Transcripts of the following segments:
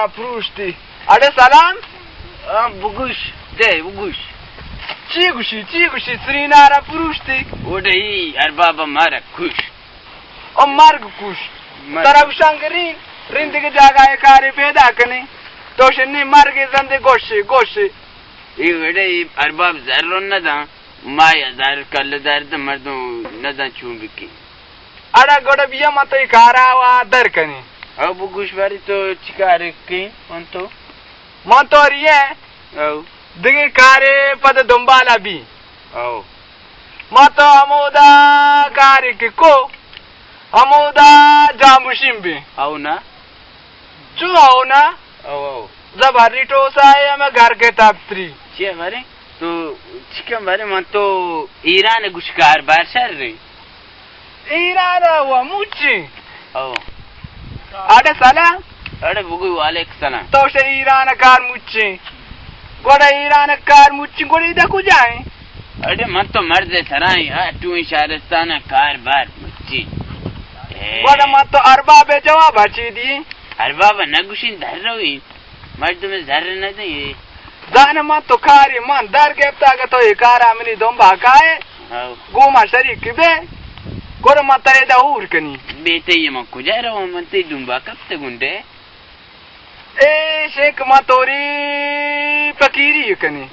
پروشتی۔ اڑے سلام۔ آ، بگوش، دے بگوش۔ چی گوشی، چی گوشی، سرینارا پروشتی؟ اوڈے ای ارباب مارا کش۔ او مرگ کش۔ مرگ۔ ترا گوشان گرین، رندگے جاگہ کارے پیدا کنی۔ تو شنی مرگ زندے گوشے، گوشے۔ ای وڑے ای ارباب زر نہ داں، ما یا زر کل درد مردم نہ داں چون بکی۔ اڑا گڑا بیا ما تو ای کارا وا در کنی۔ او بگوش باری تو چی کار کی من تو؟ من تو ریے۔ او۔ دگہ کارے پد دنبالا بی۔ او۔ ما تو ہمودا کارے کہ کو، ہمودا جاموشیم بی۔ او نا۔ چو او نا؟ او، او۔ زبری ٹوسا ہے ہمیں گھر کے تپتری۔ چی خبریں؟ تو چکم بارے من تو ایران گوش کار بار شر رہی۔ ایران ءَ و مچی۔ او۔ اڑے سلام۔ اڑے بگوی وعلیک سلام۔ تو شے ایران کار مچی۔ گوڑا ایران کار مچی، گوڑی دا کجا ہیں؟ اڑے من تو مرد سرائیں، ہاں، تو شہرستان کار بار مچی۔ اے۔ گوڑا من تو ارباب جواب چی دی؟ ارباب نگوشین در روی۔ مردم زر نہ دیں۔ زاناں من تو کاری من در گپتا، اگہ تو اے کارا منی دنبا کائے، ہاؤ۔ گوما شریک بے، گڑا من ترے دا ہور کنی۔ بے تئی من کجا رواں، من تئی دنبا کپت گنڈے۔ اے شیک من توری فقیری کنی۔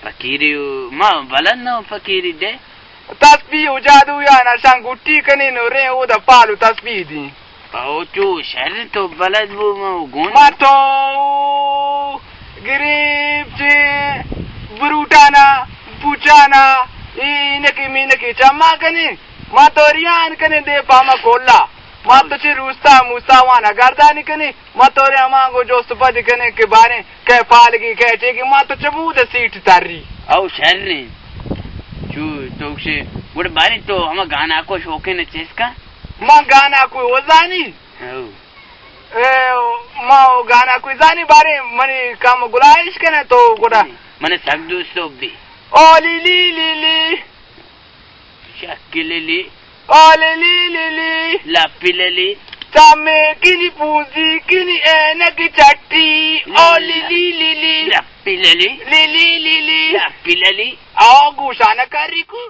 فقیری ما بلد نہ فقیری دے۔ تسبیح و جادو یا نشان گٹی کنی نو رے او دا پالو تسبیح دی۔ او چو شر تو بلد بو ما گون۔ ما تو گریب چے بروٹانا، پوچانا، اینکی مینکی چما کنی۔ ما تو ریان کنی دے پاما کولا۔ ما تو چے روستا موستا وانا گردانی کنی۔ ما تو رے ہما گو جوست پد کنی کہ باریں کئے پالگی کئے ٹیکی ما تو چبود سیٹ تری۔ او شر۔ چو تو گڑ باریں تو ہما گانا کو شوقین چیز کا؟ ما گانا کوئی وزانی۔ او۔ اے، ما گانا کوئی زانی بارے منی کم گلائش کنے تو گڑا۔ من سک دوست بی۔ او لی لی لی لی۔ شکی لی لی۔ او لی لی لی لی۔ لپی لی لی۔ چامے کینی پونزی کینی اینک چٹی۔ او لی لی لی لی۔ لپی لی لی۔ لی لی لی لی۔ لپی لی لی۔ او گوشانہ کری کو۔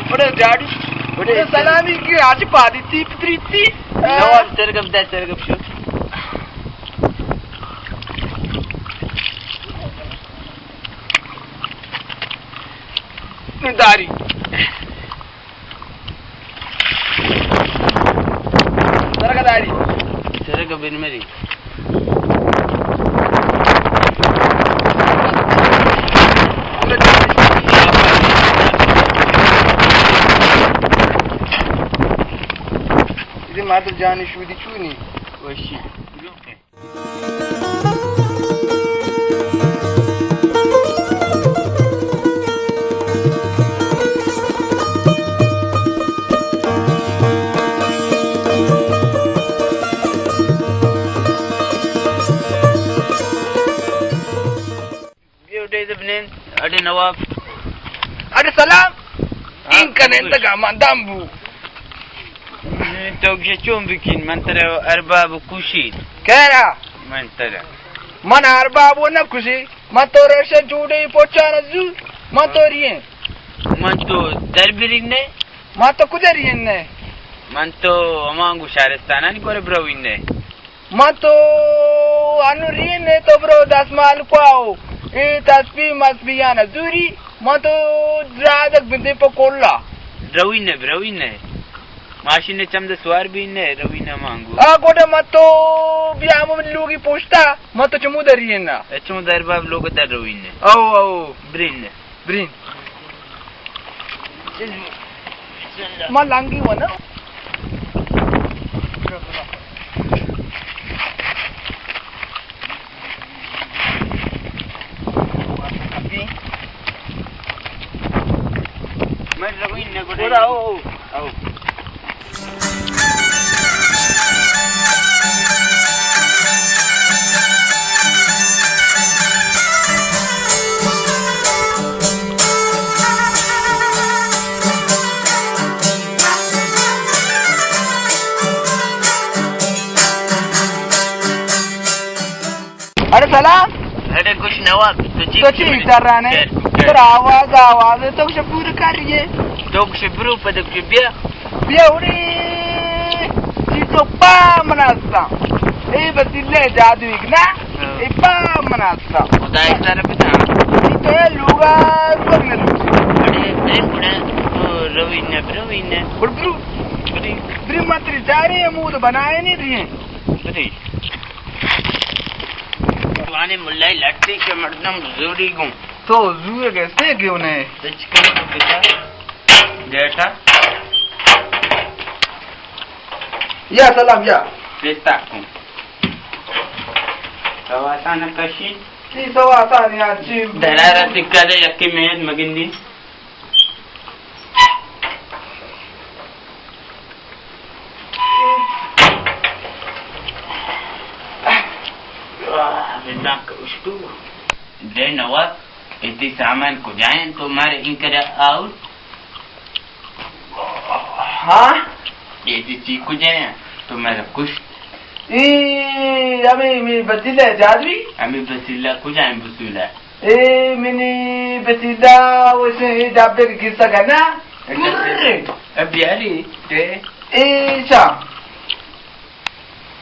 بڑے جاڑی، بڑے سلامی کی آج پادی تی پتری تی۔ نواب سرگپ دے، سرگپ شو۔ داری۔ سرگا داری۔ سرگا بن مری۔ اے مادر جانی شودی چونی؟ وشی۔ اڑے نواب۔ اڑے سلام۔ ہاں، این کنندگا من دم بو۔ تو گشے چون بکن، من ترا ارباب کشی۔ کہرا؟ من ترا۔ من ارباب و نہ کشی۔ من تو ریشہ جوڑے پوچانا زو۔ من تو ریے۔ من تو در برین نے؟ من تو کجا ریے نے؟ من تو ہمانگو شہرستانانی گورے بروین نے۔ من تو انو رین نے تو برو دستمال کواو، اے تسبیح مسبیحانا زوری، من تو درادک بندے پہ کلا۔ روی نے، بروی نے۔ ماشین نے چم دے سوار بی نے، روی نے مانگو۔ آ گوڑا من تو بیا ہم لوگی پوشتا، من تو چمو در رین نا۔ اے چمو در باب لوگ در روی نے۔ او، او۔ برین نے۔ برین۔ ما لانگی ونا۔ من لگوی نگوڑا۔ او، او۔ او۔ اڑے سلام۔ اڑے گوش نواب، تو چی تو چی کچھ ترانے؟ خیر، خیر۔ ترا آواز، آواز، تو کچھ پورا کر رہی ہے۔ تو کچھ برو پہ تو کچھ بیا۔ بیا اڑے، چی تو پا مناستا۔ اے بس اللہ جادو ایک نا، ہاں۔ اے پا مناستا۔ خدا ایک طرف تھا۔ چی تو ہے لوگا، روگ نہ لوگ۔ اڑے، اڑے، اڑے، تو روی نہ، روی نہ۔ اڑ برو۔ اڑے۔ برو مت ری جارے، مود بنائے نہیں رہی ہیں۔ اڑے۔ جوانیں ملائے لٹے کہ مردم زوری گوں۔ تو زور گستے گیو نے۔ تچکن تو پتا۔ ڈیٹا۔ یا سلام یا۔ پیستا کن۔ سواسان کشی۔ تی سواسان یا چی۔ درارا سکا دے یکی مہد مگندی۔ دے نواب، اے تی سامان کجائیں تو مارے انکرا آؤ؟ ہاں؟ اے تی چی کجائیں تو مارے کشت؟ اے ہمیں، ہمیں بسیلہ جادوی؟ ہمیں بسیلہ کجائیں بسیلہ؟ اے منی بسیلہ وشیں اے ڈبے کہ گسا کنا۔ اب بیاری تے۔ اے چا۔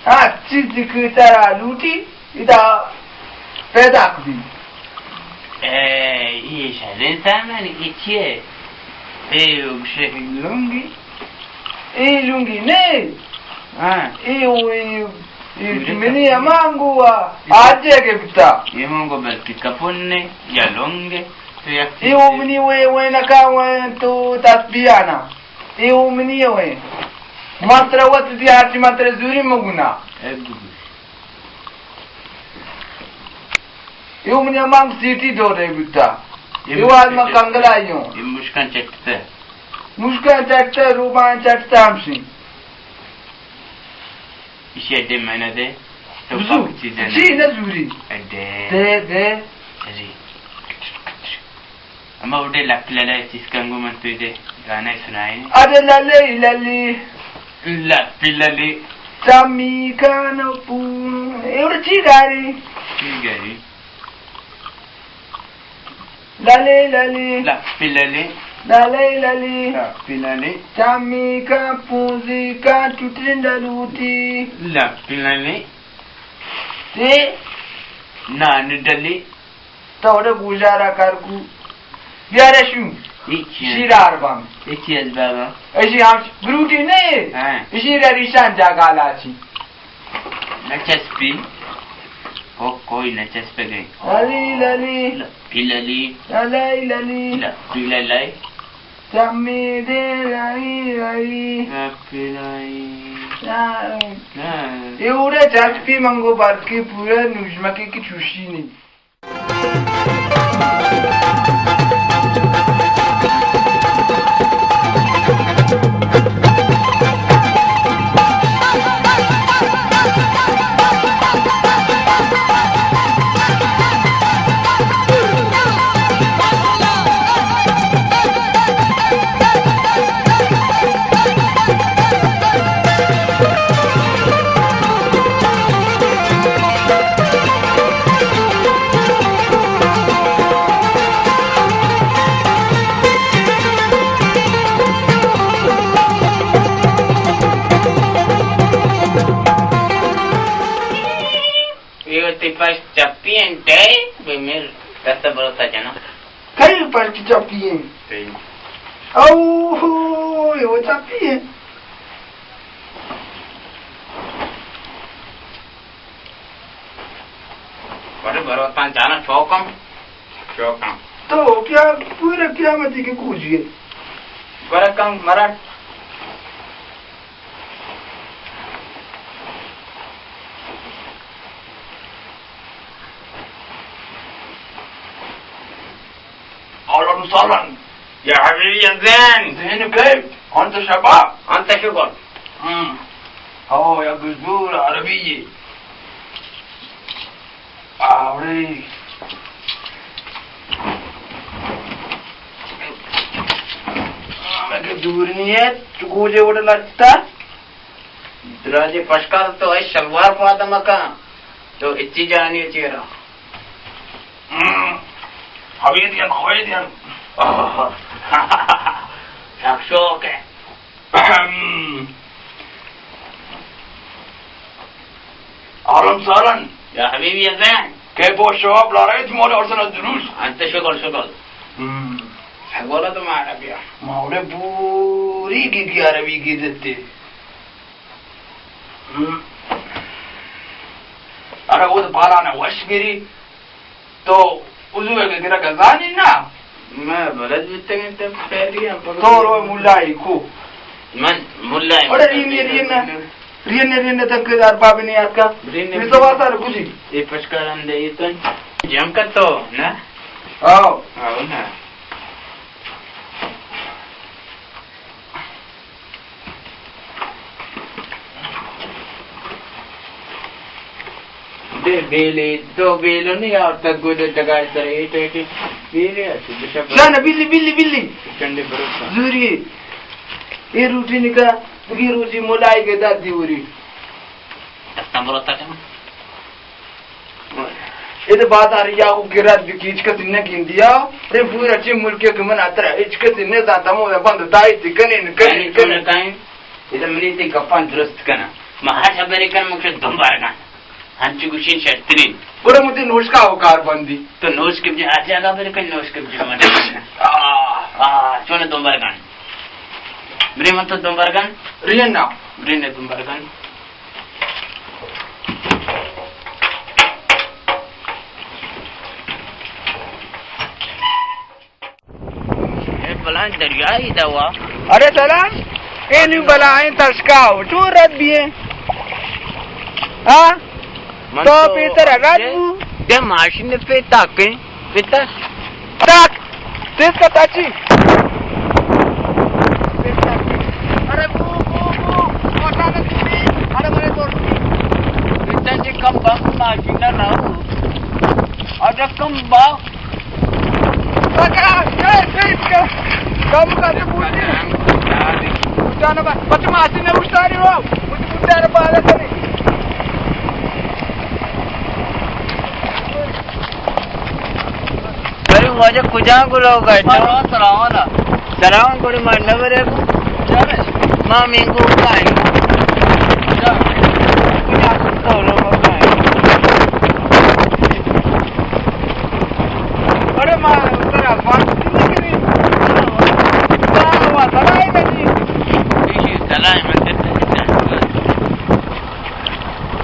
ہاں، چیزی کہ ترا لوٹی، ادا پیدا کبی۔ اے، اے شریں سامان، اے چیے؟ اے گوشے لنگی۔ اے لنگی نے۔ ہاں۔ اے او، اے، اے منی ہمانگو آ، آجے کے بتا۔ اے مانگو بلکہ کپن نے، یا لنگ۔ تو یک اے او منی وے، وے نکا وے تو تسبیحانا۔ اے او منی وے۔ مستر وت دی ہرچی مستر زوری مگونا۔ اے بگو۔ اے او منی ہمانگو سیٹی دورے بتا۔ اے اے واز ما مشکان کنگلا یوں۔ اے مشکان چٹتے۔ مشکان چٹتے، روبان چٹتے ہمشی۔ ایشی اڈے منا دے۔ تو بزو۔ پاک چیزیں چی نہ۔ نہ زوری۔ اڈے۔ دے، دے۔ ارے۔ اما اڈے لپ للے چیز کنگو من تو دے۔ گانا سنائے۔ ارے للے للی۔ لپ للی۔ چمی کان پون۔ اے اڈے چی گاری؟ چی گاری؟ للے للے۔ لپی للے۔ للے للے۔ لپی للے۔ چامی کا پونزی کا ٹوٹرین ڈلوتی۔ لپی للے۔ تے۔ نان ڈلے۔ تو اڑے گوشارا کار کو۔ بیارے شو۔ ایچی۔ شیرار بام۔ ایچی از بابا۔ ایشی ہم بروٹی نے۔ ہاں۔ ایشی ریشان جاگالا چی۔ نچسپی، او کوئی نچسپے گئی۔ للی للی۔ لپی للی۔ للی للی۔ لپی للی۔ چمی دے لائی لائی۔ لپی لائی۔ لائی۔ ہاں۔ اے اوڑے چسپی منگو برکی پورا نوجمکی کی چوشی نہیں۔ تئی پشت چپی انت، بے میر دست بروتا جنا۔ کئی پشت چپی انت؟ تئی۔ او ہو، یہ وہ چپی انت۔ بڑے بروتاں جانا چوکم، چوکم۔ تو کیا پورا قیامتی کے کوجیے؟ برکم مرٹ۔ اهلا وسهلا. يا حبيبي الزين. زين كيف؟ أنت شباب؟ أنت شغل. مم. هو يا بزور عربية. آوری. مگه دور نیت، تو گوجه وڑ لگتا. دراجے پشکار تو اے شلوار پاد مکن، تو اچی جانی چیرا۔ ہم، ہویدین، ہویدین۔ آہ، سک شوق ہے۔ اہم۔ اهلا وسهلا. يا حبيبي يا زين. كيف الشباب؟ لا رأيت مولاي أرسل الدروس. أنت شغل شغل. مم. شغل تو ما عربية. ما وڑے بوری کی کی عربی کی دیتے. ہم۔ ارے وہ تو پالانا وش گری۔ تو وضو ء گرگ ء زانی نا؟ ما بلد بیتگیں تو پہلی ہم پکا۔ تو رو ملائی کو۔ من ملائی۔ اڑے رین رین رین رین تک ارباب نے آتکا۔ رین۔ یہ سوا سال کجی۔ یہ پشکاران دے یہ تو۔ جم کر تو نا۔ آؤ۔ آؤ نا۔ دے بیلے، دو بیلو نہیں آورتا گودے دگائے سر، ایٹ ایٹ بیلے آتی، بشا برو۔ شانا، بلی، بلی، بلی۔ چنڈے بروتا۔ زوری۔ اے روٹی نکا، دگی روٹی مولائی کے دات دی وری۔ تختم بروتا کنا۔ اے تو بازار یا کو گرات بکی، ہچ کس نہ گندیا۔ رے پورا چی ملک کہ من اترا ہچ کس نہ زانتا، مو بند دائی تی کنے نہ کنے یعنی تو کنے۔ نہ کہیں؟ اے تو منی تی گپان درست کنا۔ ما ہر خبرے کن مکش دنبار گان۔ ہنچو گوشین شرطرین۔ بڑا مجھے نوشکا ہو کار بندی۔ تو نوشک بجے آ جاگا بر کن نوشک بجے من۔ آ، آ، چون دنبار گان۔ بری من تو دنبار گان۔ رین نا۔ بری نے دنبار گان۔ اے بلائیں دریائی دوا۔ ارے سلام، اے نی بلائیں تشکا ہو، چون رد بھی ہیں؟ ہاں؟ من تو تو پیسر رد دے، بو؟ دے ماشین پہ تاکیں، پہ تاک۔ تاک، تیز کا تاچی۔ ارے بو، بو، بو، موٹا نہ تھی، ارے میرے دوست۔ بیٹا جی کم بخت ماشین نہ ہو۔ ارے کم بخت۔ کم کر دے پوچھ۔ جانا بس، بچ ماسی نے اشتاری ہو، مجھے بڈا نے پالا کرے۔ ارے واجہ کجا گلو گئے تو؟ سلام علیکم۔ سلام گڑ من نبرے۔ ما مینگو کائیں۔ کجا تو لوگ کائیں۔ ارے ما اترا بات نہیں کری۔ واہ، واہ، سلام علیکم۔ جی، سلام علیکم۔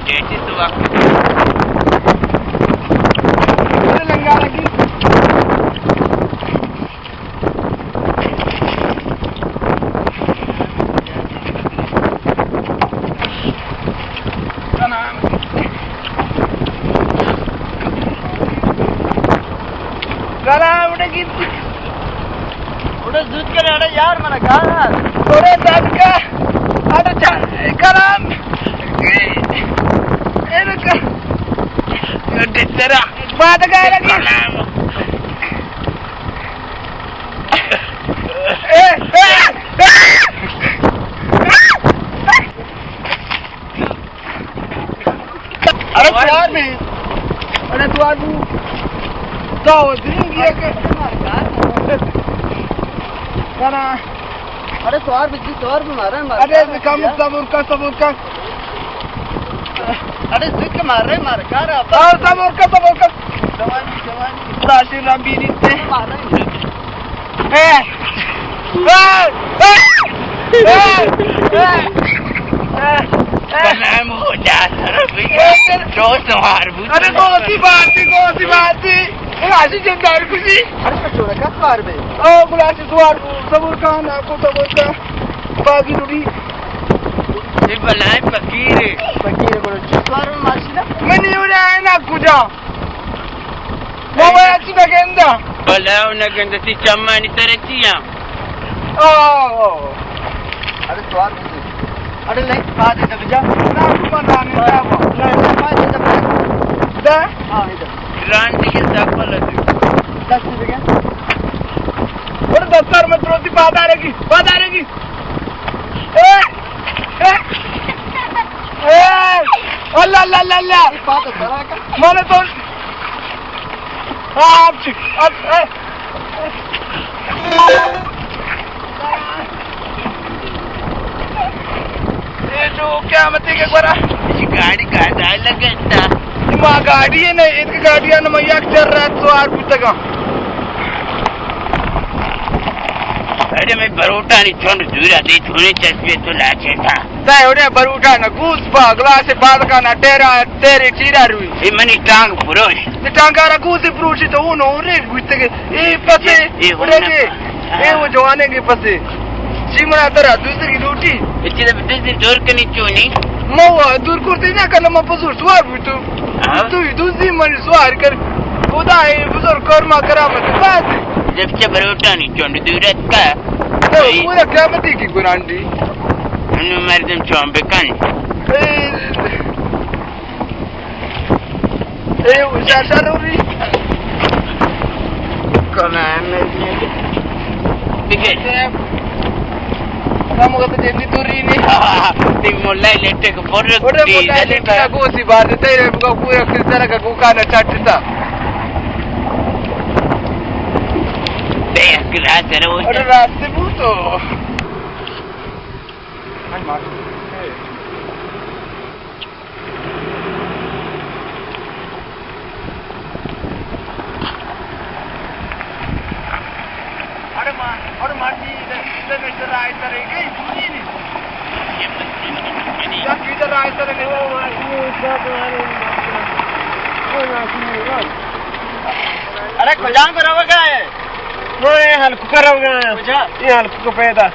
جیسی تو وقت۔ ارے لنگا لگی۔ سلام۔ سلام علیکم۔ اڑے زوت کرے، اڑے یار، منا گانا۔ اڑے دادکا، اڑے جان، کلام۔ اے رکا۔ اڑے تیرا۔ بات گائے لگی۔ کلام۔ اے، اے، اے۔ ارے سوار بی۔ ارے سوار بو۔ تو درنگ یہ کہ۔ ارے سوار بی، سوار بی مارا، مارا۔ ارے کم صبر کر، صبر کر۔ اڑے زک مار رہے، مار کار آپ۔ آؤ، صبر کر، صبر کر۔ جوانی، جوانی۔ خدا سے رام بیری تے۔ مار رہے۔ اے! اے! اے! اے! اے! اے! بلائے مو جا سر بھی۔ اے! جو سوار بود۔ ارے، کون سی بات تھی، کون سی بات تھی؟ اے، آشی جن دار کسی۔ ارے، تو چھوڑا کا سوار بے؟ او، بلا سے سوار بو، صبر کان، آپ کو صبر کا۔ باقی ٹوٹی۔ اے بلائیں فقیر ہے۔ فقیر ہے، بولو، چی سوار میں ماشی نا؟ میں نہیں ہو رہا ہے نا کجا۔ وہ میں اچھی بگندا۔ بلا نہ گندا، تی چمانی طرح چیا۔ او، او۔ ارے سوار بھی۔ ارے لے، پا دے دب جا۔ نا، تو من آنے جا۔ نا، پا دے دب جا۔ دا؟ ہاں، ادھر۔ ران دیگه دب لگی۔ دس دیگه۔ ارے دفتر میں تروتی پا دارے کی، پا دارے کی۔ اے! اے! اے! اللہ، اللہ، اللہ، اللہ! من تو آپ چی، آپ، اے! اے جو قیامتی کے گورا۔ اسی گاڑی کا ڈال لگتا۔ ما گاڑی ہے نہیں، ایک گاڑی ہے نا، میں یک چر رات سوار بوتگا۔ اڑے میں بروٹانی چنڈ دورا دی، تھوڑے چسبے تو لاچے تھا۔ دائے اڑے بروٹا نہ گوس با، گلاس پاد کا نہ ٹیرا، تیرے چیرا روی۔ اے منی ٹانگ پروش۔ تے ٹانگا را گوس پروشی تو اون اورے گوشتگے۔ اے پسے، اے، اے اڑے اون دے۔ اے وہ جوانے کے پسے۔ جی منا ترا دوسری لوٹی۔ اچھی دفعہ دوسری دور کنی چونی؟ مو دور کرتے نہ کنا، ما پزور سوار بوتو۔ ہاں۔ تو ہی دوسری منی سوار کر۔ خدا اے بزرگ کرما کرامت بات۔ جب چہ بروٹانی چونڈ دورت کا۔ تو پورا قیامتی کی گرانڈی۔ انو مردم چون بکن۔ اے، اے، شر، شر ہو رہی۔ کون ہے؟ دیکھے۔ ہم وقت جیتی تو رہی نہیں۔ تی ملائی لیٹے کو بڑھ رکھ اڑے دی، ملائی جلدی لیٹے کر۔ کو سی بات ہے، تیرے کو پورا کس طرح کا کو کانا چاٹتا۔ بے اکرا کرو۔ اڑے راستے بو تو۔ اڑے ما، اڑے ماٹی دے، دے میں چرائی ترے گئی، بولی نہیں۔ یا کی چرائی ترے گئی، او ماٹی۔ اڑے کجام کرو گئے؟ وہ یہ ہلکو کرو گئے۔ کجا؟ یہ ہلکو کو پیدا۔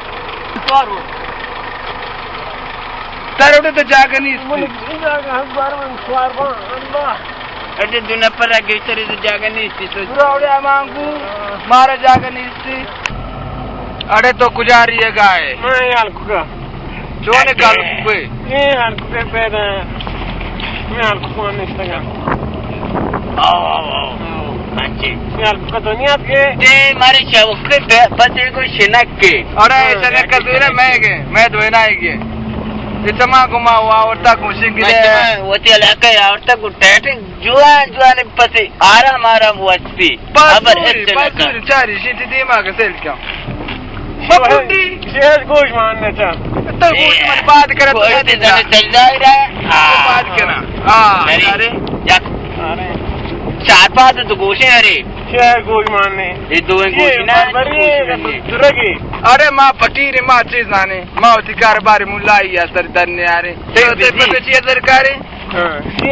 سوار ہو۔ تر اڑے تو جاگہ نہیں۔ من جاگہ ہم بار من سوار با، اللہ۔ اڑے دو نفر آگے ترے تو جاگہ نہیں تھی تو۔ پورا اڑے امانگو، مارا جاگہ نہیں تھی۔ اڑے تو کجا رہی ہے گائے؟ میں یار ککا۔ چونے کال کوئے؟ یہ یار ککا پیدا ہے۔ میں یار ککا نہیں سکا۔ آو، آو، آو۔ ہاں جی۔ یار ککا تو نہیں آت کے؟ تے مارے شوق کے بس ایک شنک کے۔ اڑے ہاں، شنک کا دورے میں گئے، میں دوینا ہی گئے۔ اتما گما ہوا، ورتا گوشنگ میں دے۔ اتما وتی علاقہ یا ورتا گو ٹیٹنگ۔ جوان جوان پسے آرام آرام واسطے۔ خبر پاسوری، اس نہ پاسوری، چاری شیتی دیما کے سیل کیا۔ شہر، مکوٹی۔ شہر گوش ماننے چا۔ تو گوش من بات کرا تو گوش بات تے کرا۔ زنے چل جائے رہا۔ ہاں۔ بات کرا۔ ہاں، ارے۔ ارے۔ یک۔ ارے۔ چار پاس تو گوشے ارے۔ شہر گوش ماننے۔ یہ دو ہیں گوش یہ نا، بربری گوش ہے، ماننے۔ درگی۔ ارے ما فقیر ما چیز نانے۔ ما وتی کاروبار ملائی یا سر درنے آرے۔ تے تے بزی۔ پتے چیز درکارے؟ ہاں، چی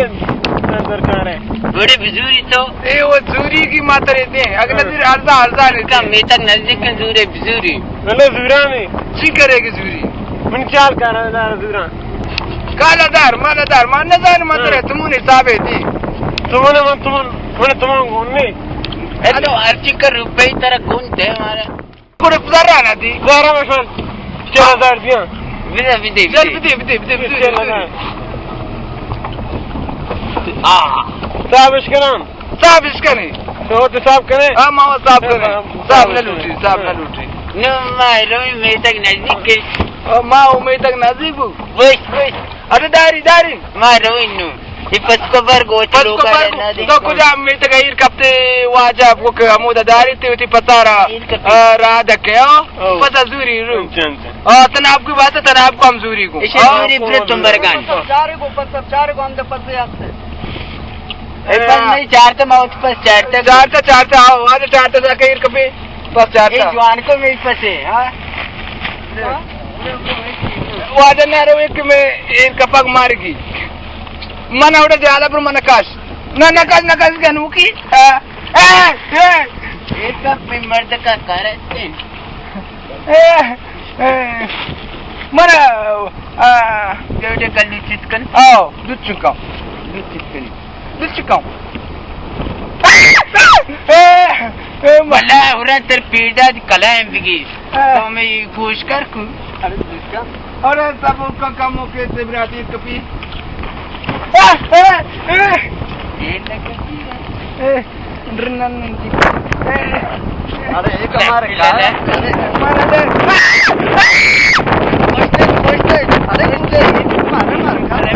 درکار ہے؟ بڑے بزوری تو۔ اے وہ زوری کی ماترے دیں۔ اگر ہاں۔ نظر ارزا، ارزا نہیں کم دیں۔ میتگ نزدیک کے زورے بزوری۔ بلے زورانے۔ چی کرے گی زوری؟ من چال کارا دار زورا۔ کالا دار، مالا دار، مان نہ دار ماترے، ہاں۔ تمون حسابے دیں۔ تمون، من تمون، من تمون گون نہیں۔ اے تو ہر چی کر روپے ترا گون دے مارا۔ گڑا زر آنا دی۔ گوارا مشان چار ہزار دیاں۔ بدے، بدے، بدے۔ چل، بدے، بدے، بدے، بدے، بدے۔ آ۔ صاحب اش کنم۔ صاحب اش کنی۔ تو تو صاحب کنے؟ ہاں، ماما صاحب کنے۔ ہاں، صاحب نہ لوٹی، صاحب نہ لوٹی۔ نو، ما روی میتگ نزدیک کے۔ آ، ما او میتگ نزدیک بو۔ بس، بس۔ ارے داری، داری۔ ما روی نو۔ اے پس کو بر گوچ پس کو لوگا بر رہنا دے۔ تو کجا میتگ ایر کپتے واجہ بک ہمودا داری تے وتی پسارا، ایر کپتے۔ آ، را دکے، ہاں؟ او۔ پس زوری رو۔ اچھا، اچھا۔ آ، تناب کی بات ہے، تناب کو ہم زوری کو۔ اسے ہاں۔ زوری پر تم برگان۔ چارے کو پس، چارے کو ہم دے پس یاستے۔ اے پس نہیں، چارتا موت پس، چارتا۔ چارتا، چارتا، آؤ، واجہ چارتا سا کہ ایر کپے، پس چارتا۔ اے جوان کو میں پسے، ہاں؟ واجہ نہ روے کہ میں ایر کپگ مارگی۔ من اوڑے دیالا پر من کاش۔ نہ، نہ کاش، نہ کاش گنوکی۔ آ، آ، آ۔ ایر کپ میں مرد کا کار ہے۔ اے، اے، من، آ، جو جو کل چیز کن۔ آؤ، دو چکا۔ دو چیز کن۔ دل چکاؤں۔ اے، اے، م- بلا ہورا تر پیڑا دی کلام بگی۔ اے۔ تو میں گوش کر کو۔ ارے جس کا۔ ارے سب کا کمو کے سے براتی کپی۔ اے، اے، اے۔ یہ نہ کپی۔ اے، ڈرنن جی۔ اے۔ ارے، ایک ہمارے گھر ہے۔ ارے، ہمارے گھر۔ ارے، مارے، مارے، گھر ہے۔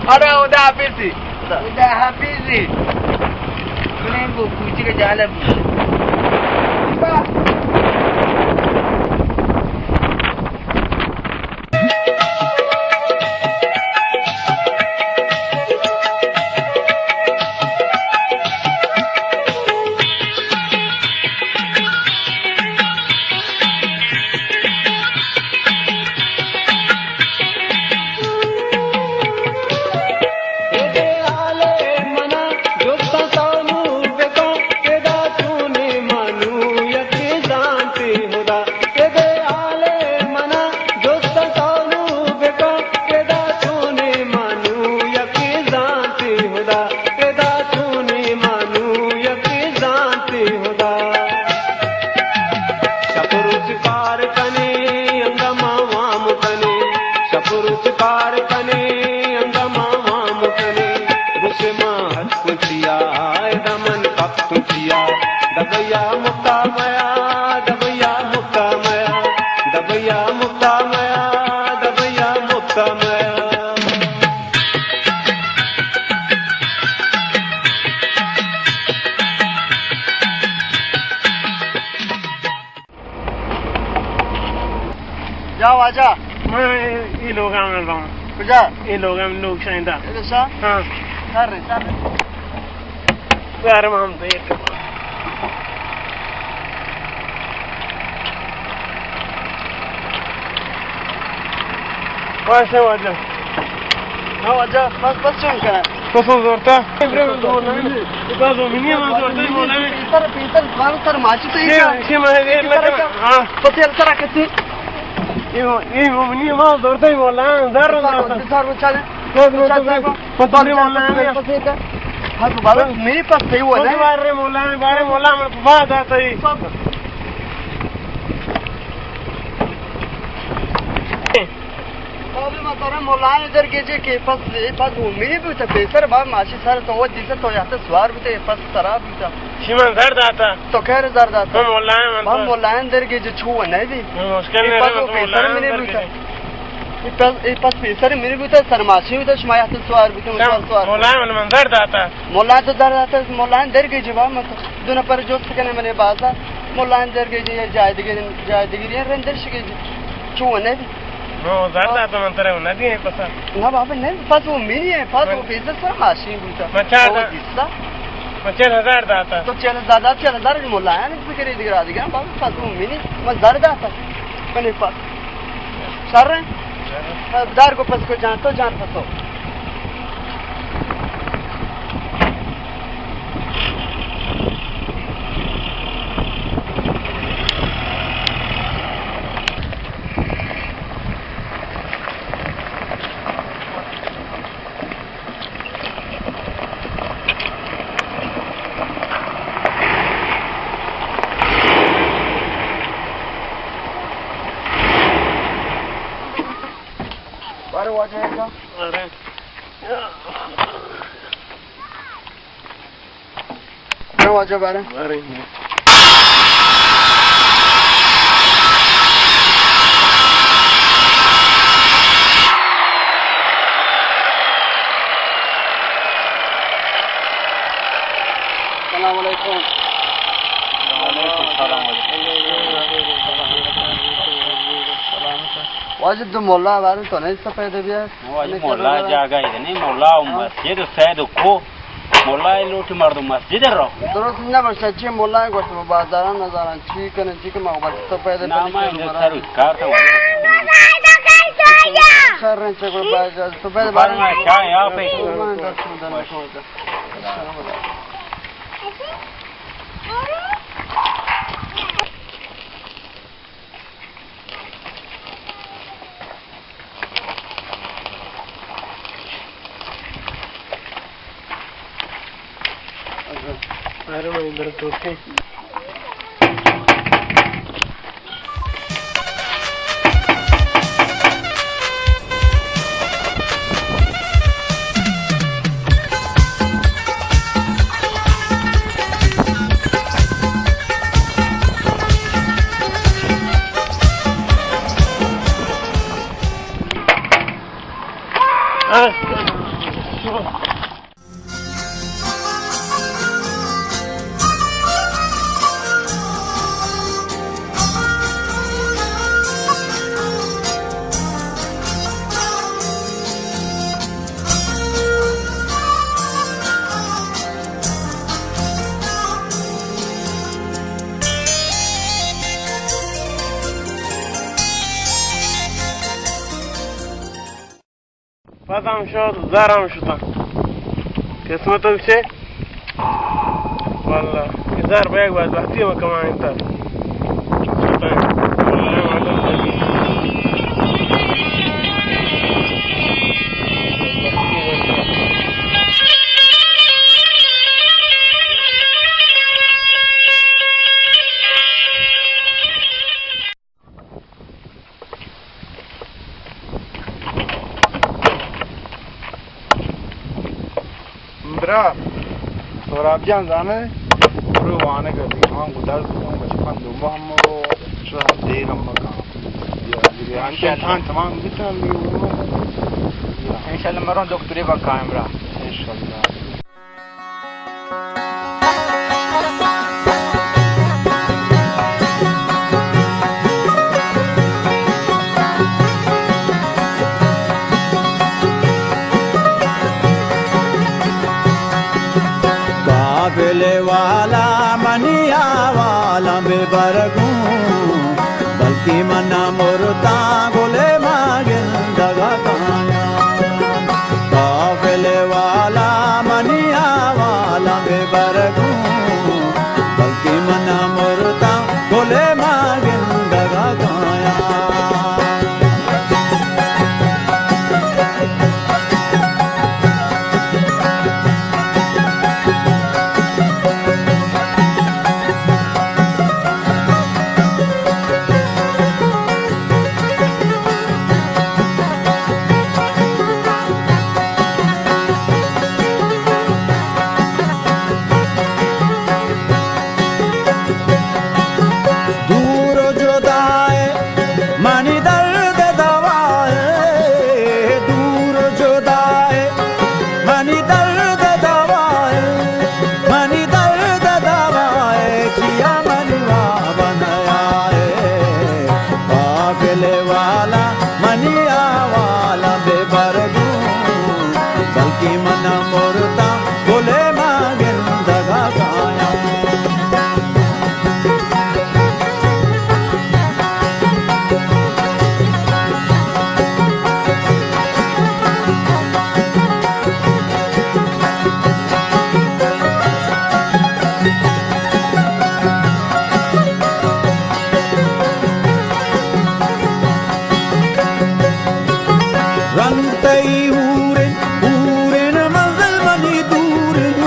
ارے، خدا حافظ جی۔ خدا حافظ جی۔ میں کو پوچھ کے جانا۔ شپ روچ کار کنے، انگا ما وام کنے۔ شپ روچ کار کنے، انگا ما وام کنے۔ گوش ما ہر کچیا، ادا من پک تجیا۔ دبیا مکتا میا، دبیا مکتا میا، دبیا مکتا میا، دبیا مکتا میا۔ جا واجہ۔ من اے، اے لوگا من رواں۔ کجا؟ اے لوگا من لوگ شاہیندا۔ اے دشا؟ ہاں۔ سر رے، سر رے۔ یار، ہم دیر کر۔ واجہ۔ ہاں واجہ، بس، بس چون کرا۔ بس زورتا۔ پیسر، پیسر، زبان سر ماشی تو یہ شی، کیا؟ شی، میں، یہ، ہاں۔ پتہ چلتا رکھتے۔ یہ، یہ منی ما زورتا ہی مولا، زر، زر۔ سر بچا دے۔ بس، بس، بس، بس، بس، بس، بس، بس، بس، ہاں، تو بابا، میرے پاس صحیح ہوا نا۔ بارے مولا، بارے مولا، میں بعد آتا ہی۔ بابا، ما ترا مولایان در گیجے کہ پس، اے پس امید بوتا، پیسر با ماشی سر تو وہ دیسا تو یاتا سوار بوتا، اے پس سرا بوتا۔ شی من زر داتا۔ تو خیر زر داتا۔ من مولایان من بابا تو۔ مولایان در گیجے چو نہیں دی۔ من مشکل اے نہیں پس رہے، وہ تو پیسر مولایان میں نہیں در بوتا۔ گیجے۔ اے پس، اے پس پیسر میں نہیں بوتا، سر ماشی بوتا، شما یاتا سوار بوتا، من سوار سوار۔ مولایان من، من زر داتا۔ مولایان تو زر داتا، مولایان در گیجے با من تو۔ دو نفر جوست کنے منے بازا، مولایان در گیجے یا جای دیگه، جای دیگه رندر شگیجے۔ چو نہیں دی۔ نو، زر داتا من ترا نہ دیے پسا۔ نہ بابا، نہیں، پس وہ منی ہے، پس وہ من پیسر سر ماشین بوتا۔ من چار وہ دا-، دیستا۔ من چل ہزار داتا۔ تو چل ہزار داتا، چل ہزار مولایان بکرے دیگر آدگا، بابا، پس وہ منی، من زر داتا۔ منی پس۔ سر رہے؟ دار کو پس کو جان تو جان پسو۔ برو واجہ بارے۔ السلام علیکم۔ وعلیکم السلام۔ واجہ دو مولا بارے تو نہیں سپید بیا۔ واجہ مولا جاگہ ہے نہیں، مولا مسجد سید کو۔ مولا ء لوٹی مردم مسجد ء رو۔ درست نہ بس، چی مولا ء گوشت بازاراں نزاناں چی کنن، چی کہ ما بس تو پیدا نام پیدا اندر مرا۔ سر کار تو۔ شر رنچ کو باز تو پیدا بار۔ بارے۔ چاہ یا پہ۔ پت ہم شت، زر ہم شتاں۔ قسمت ہم چے؟ واللہ، اے زر بیگ بعد وقتی ہم کمائیں تر۔ برا، سہراب جان زانے، برو وانگ ء دیوان گداز کن، بچکان دو ماہ ہم رو، شو دیر ہم مکان۔ یا، یا، انشاءاللہ۔ امتحان تمام بیتا، ہم انشاءاللہ مرون دکتری بکا امرا۔ انشاءاللہ۔ قافلے والا منی احوالاں بہ بر گوں، بلکیں من ء مرتاں گلے ما گندگ ء کایاں۔ قافلے والا منی احوال ء بہ بر گوں، بلکیں من ء مرتاں گلے ما گندگ ء کایاں۔ دور و جدائے منی درد دوائے، دور و جدائے منی درد دوائے، منی درد دوائے، چیا منی واب نیائے۔ قافلے والا منی احوال بہ بر گوں، بلکیں من مرتاں گلے ما گندگ ء کایاں۔ رنگ تئی ہورن، ہورن منزل منی دورن،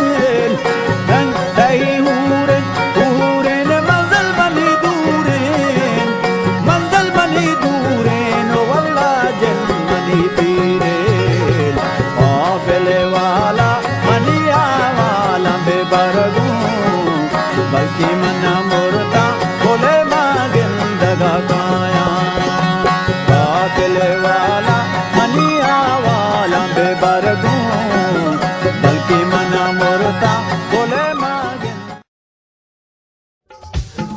کہ من مرتاں گلے ما گندگا کایاں، قاتل والا منی احوالاں بہ بر گوں، بلکہ من مرتاں گلے ما گند۔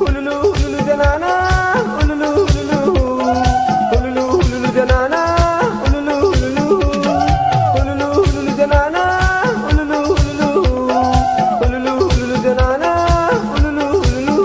ہلولو، ہلولو جنانا، ہلولو، ہلولو۔ ہلولو، ہلولو جنانا، ہلولو، ہلولو۔ ہلولو، ہلولو جنانا، ہلولو، ہلولو۔ ہلولو، ہلولو جنانا، ہلولو، ہلولو۔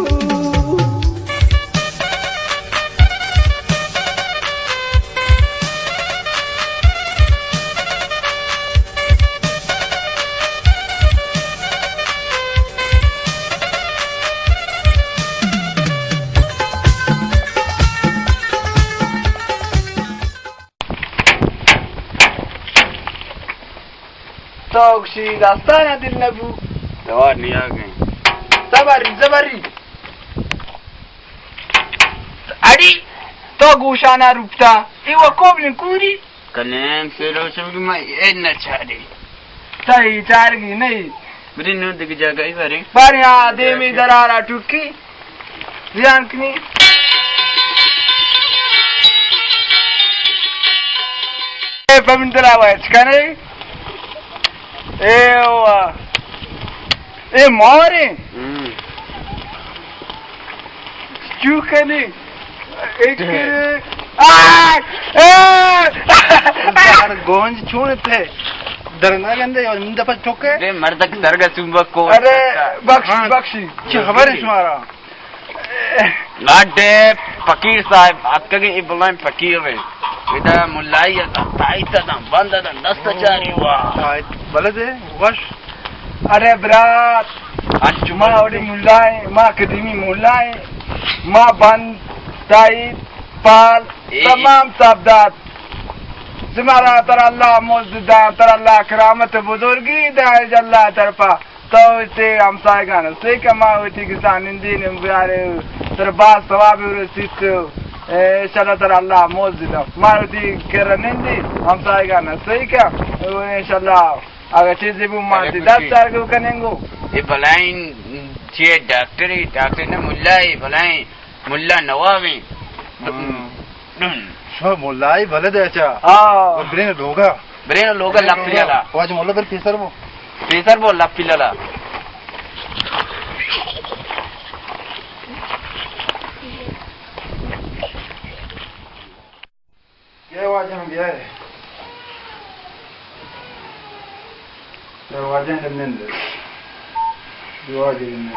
تو گوشی داستان ء دل نبو۔ توار نیاگ ہیں۔ زبری، زبری۔ اڑی، تو گوشانا روپتا۔ ای و کوبلیں کوری۔ کنیم سیرو چمکی ما اے نہ چاری۔ تئی چارگی نہیں۔ بری نو دگہ جاگہ ای بارے۔ بارے آ دیمی درارا ٹکی۔ زیان کنی۔ اے پمن درا وچ کنے۔ اے وا۔ اے مارے۔ ہم۔ چو کنے۔ ایک ٹے۔ آ! اے! گونج چون تے؟ درنا گندے اور من دپا چوکے۔ اے مردک درگا سومبا کو۔ ارے، بخش، ہاں۔ بخشی۔ چی خبر ہے شمارا؟ لاڈے فقیر صاحب، اتکگے اے بلائیں فقیر ہیں۔ ادا ملائی ء تائیت داں، بند داں، دست چاری وا۔ تائیت بلد ہے، وش۔ ارے برات، انچو ما بلد وڑی ہے۔ ملا ہیں، ما قدیمی ملا ہیں، ما بند، تائیت، پال، اے، اے۔ تمام صاحب داد۔ شمارا تر اللہ مزد داں، تر اللہ کرامت بزرگی داں، اج اللہ طرفا۔ تو وتی ہمسایگان سیکہ، ما وتی کسان نندین بیارے، تر باز ثواب رسیت۔ اے، انشاءاللہ تر اللہ موز دیتا۔ ما وتی کرا نندی ہمسایگان سیکہ، انشاءاللہ اگر چیزی بو ما تی دست چار کو کنیں گو۔ اے بلائیں چیے ڈاکٹر، ڈاکٹر نہ ملا، اے بلائیں ملا نواب ہیں۔ ہاں۔ شما ملائی بلد ہے اچھا؟ ہاں۔ برین لوگا۔ برین لوگا لپی لالا۔ واجہ مولا بر پیسر بو۔ پیسر بو لپی لالا۔ یہ واجہ ہم بیا ہے۔ دروازہ نندے۔ دروازہ نندے۔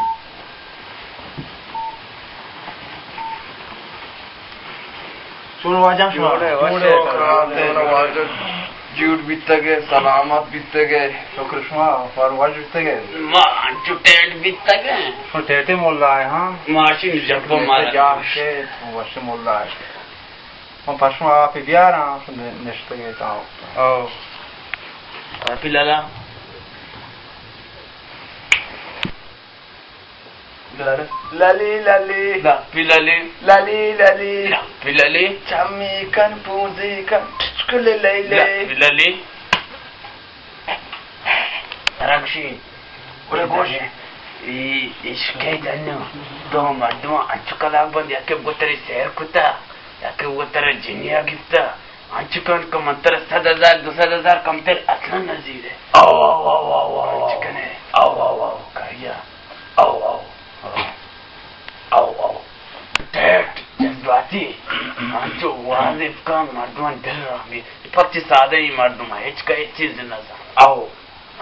چون واجہ شما؟ جوڑے، وشے، جوڑے، کرام، جوڑے۔ واجہ جوڑ بیتگے، سلامت بیتگے۔ شکر شما، فار واجہ بیتگے۔ ما انچو ٹیٹ بیتگے۔ شما ٹیٹے مولا ہے، ہاں؟ ماشین جبو مارا۔ جا کے وش مولا ہے۔ من پشم آپ بیاراں، نشتگے تا۔ او۔ لپی لالا۔ لالی لالی۔ لپی لالی۔ لالی لالی۔ لپی لالی۔ چمی کن پوزی کن ٹچکل لیلے۔ لپی لالی۔ ترا گوشی۔ گڑا گوش۔ ای عشق ء دنو دو مردم انچو کلاگ بند، یکے گوتری سیر کتا، یکے گوتر جنیا گپتا۔ انچو کن کہ من ترا صد ہزار، دو صد ہزار کمتر اصلاً نہ زیرے۔ او، او، او، او، او، او۔ انچو کنے۔ او، او، او۔ کاریا۔ او، او۔ او۔ او، او۔ ٹیٹ جذباتی۔ انچو واضح کن مردمان دل رامی۔ پرچی سادہ ای مردم ہے، ہچ کا ہچ چیز نہ زان۔ او۔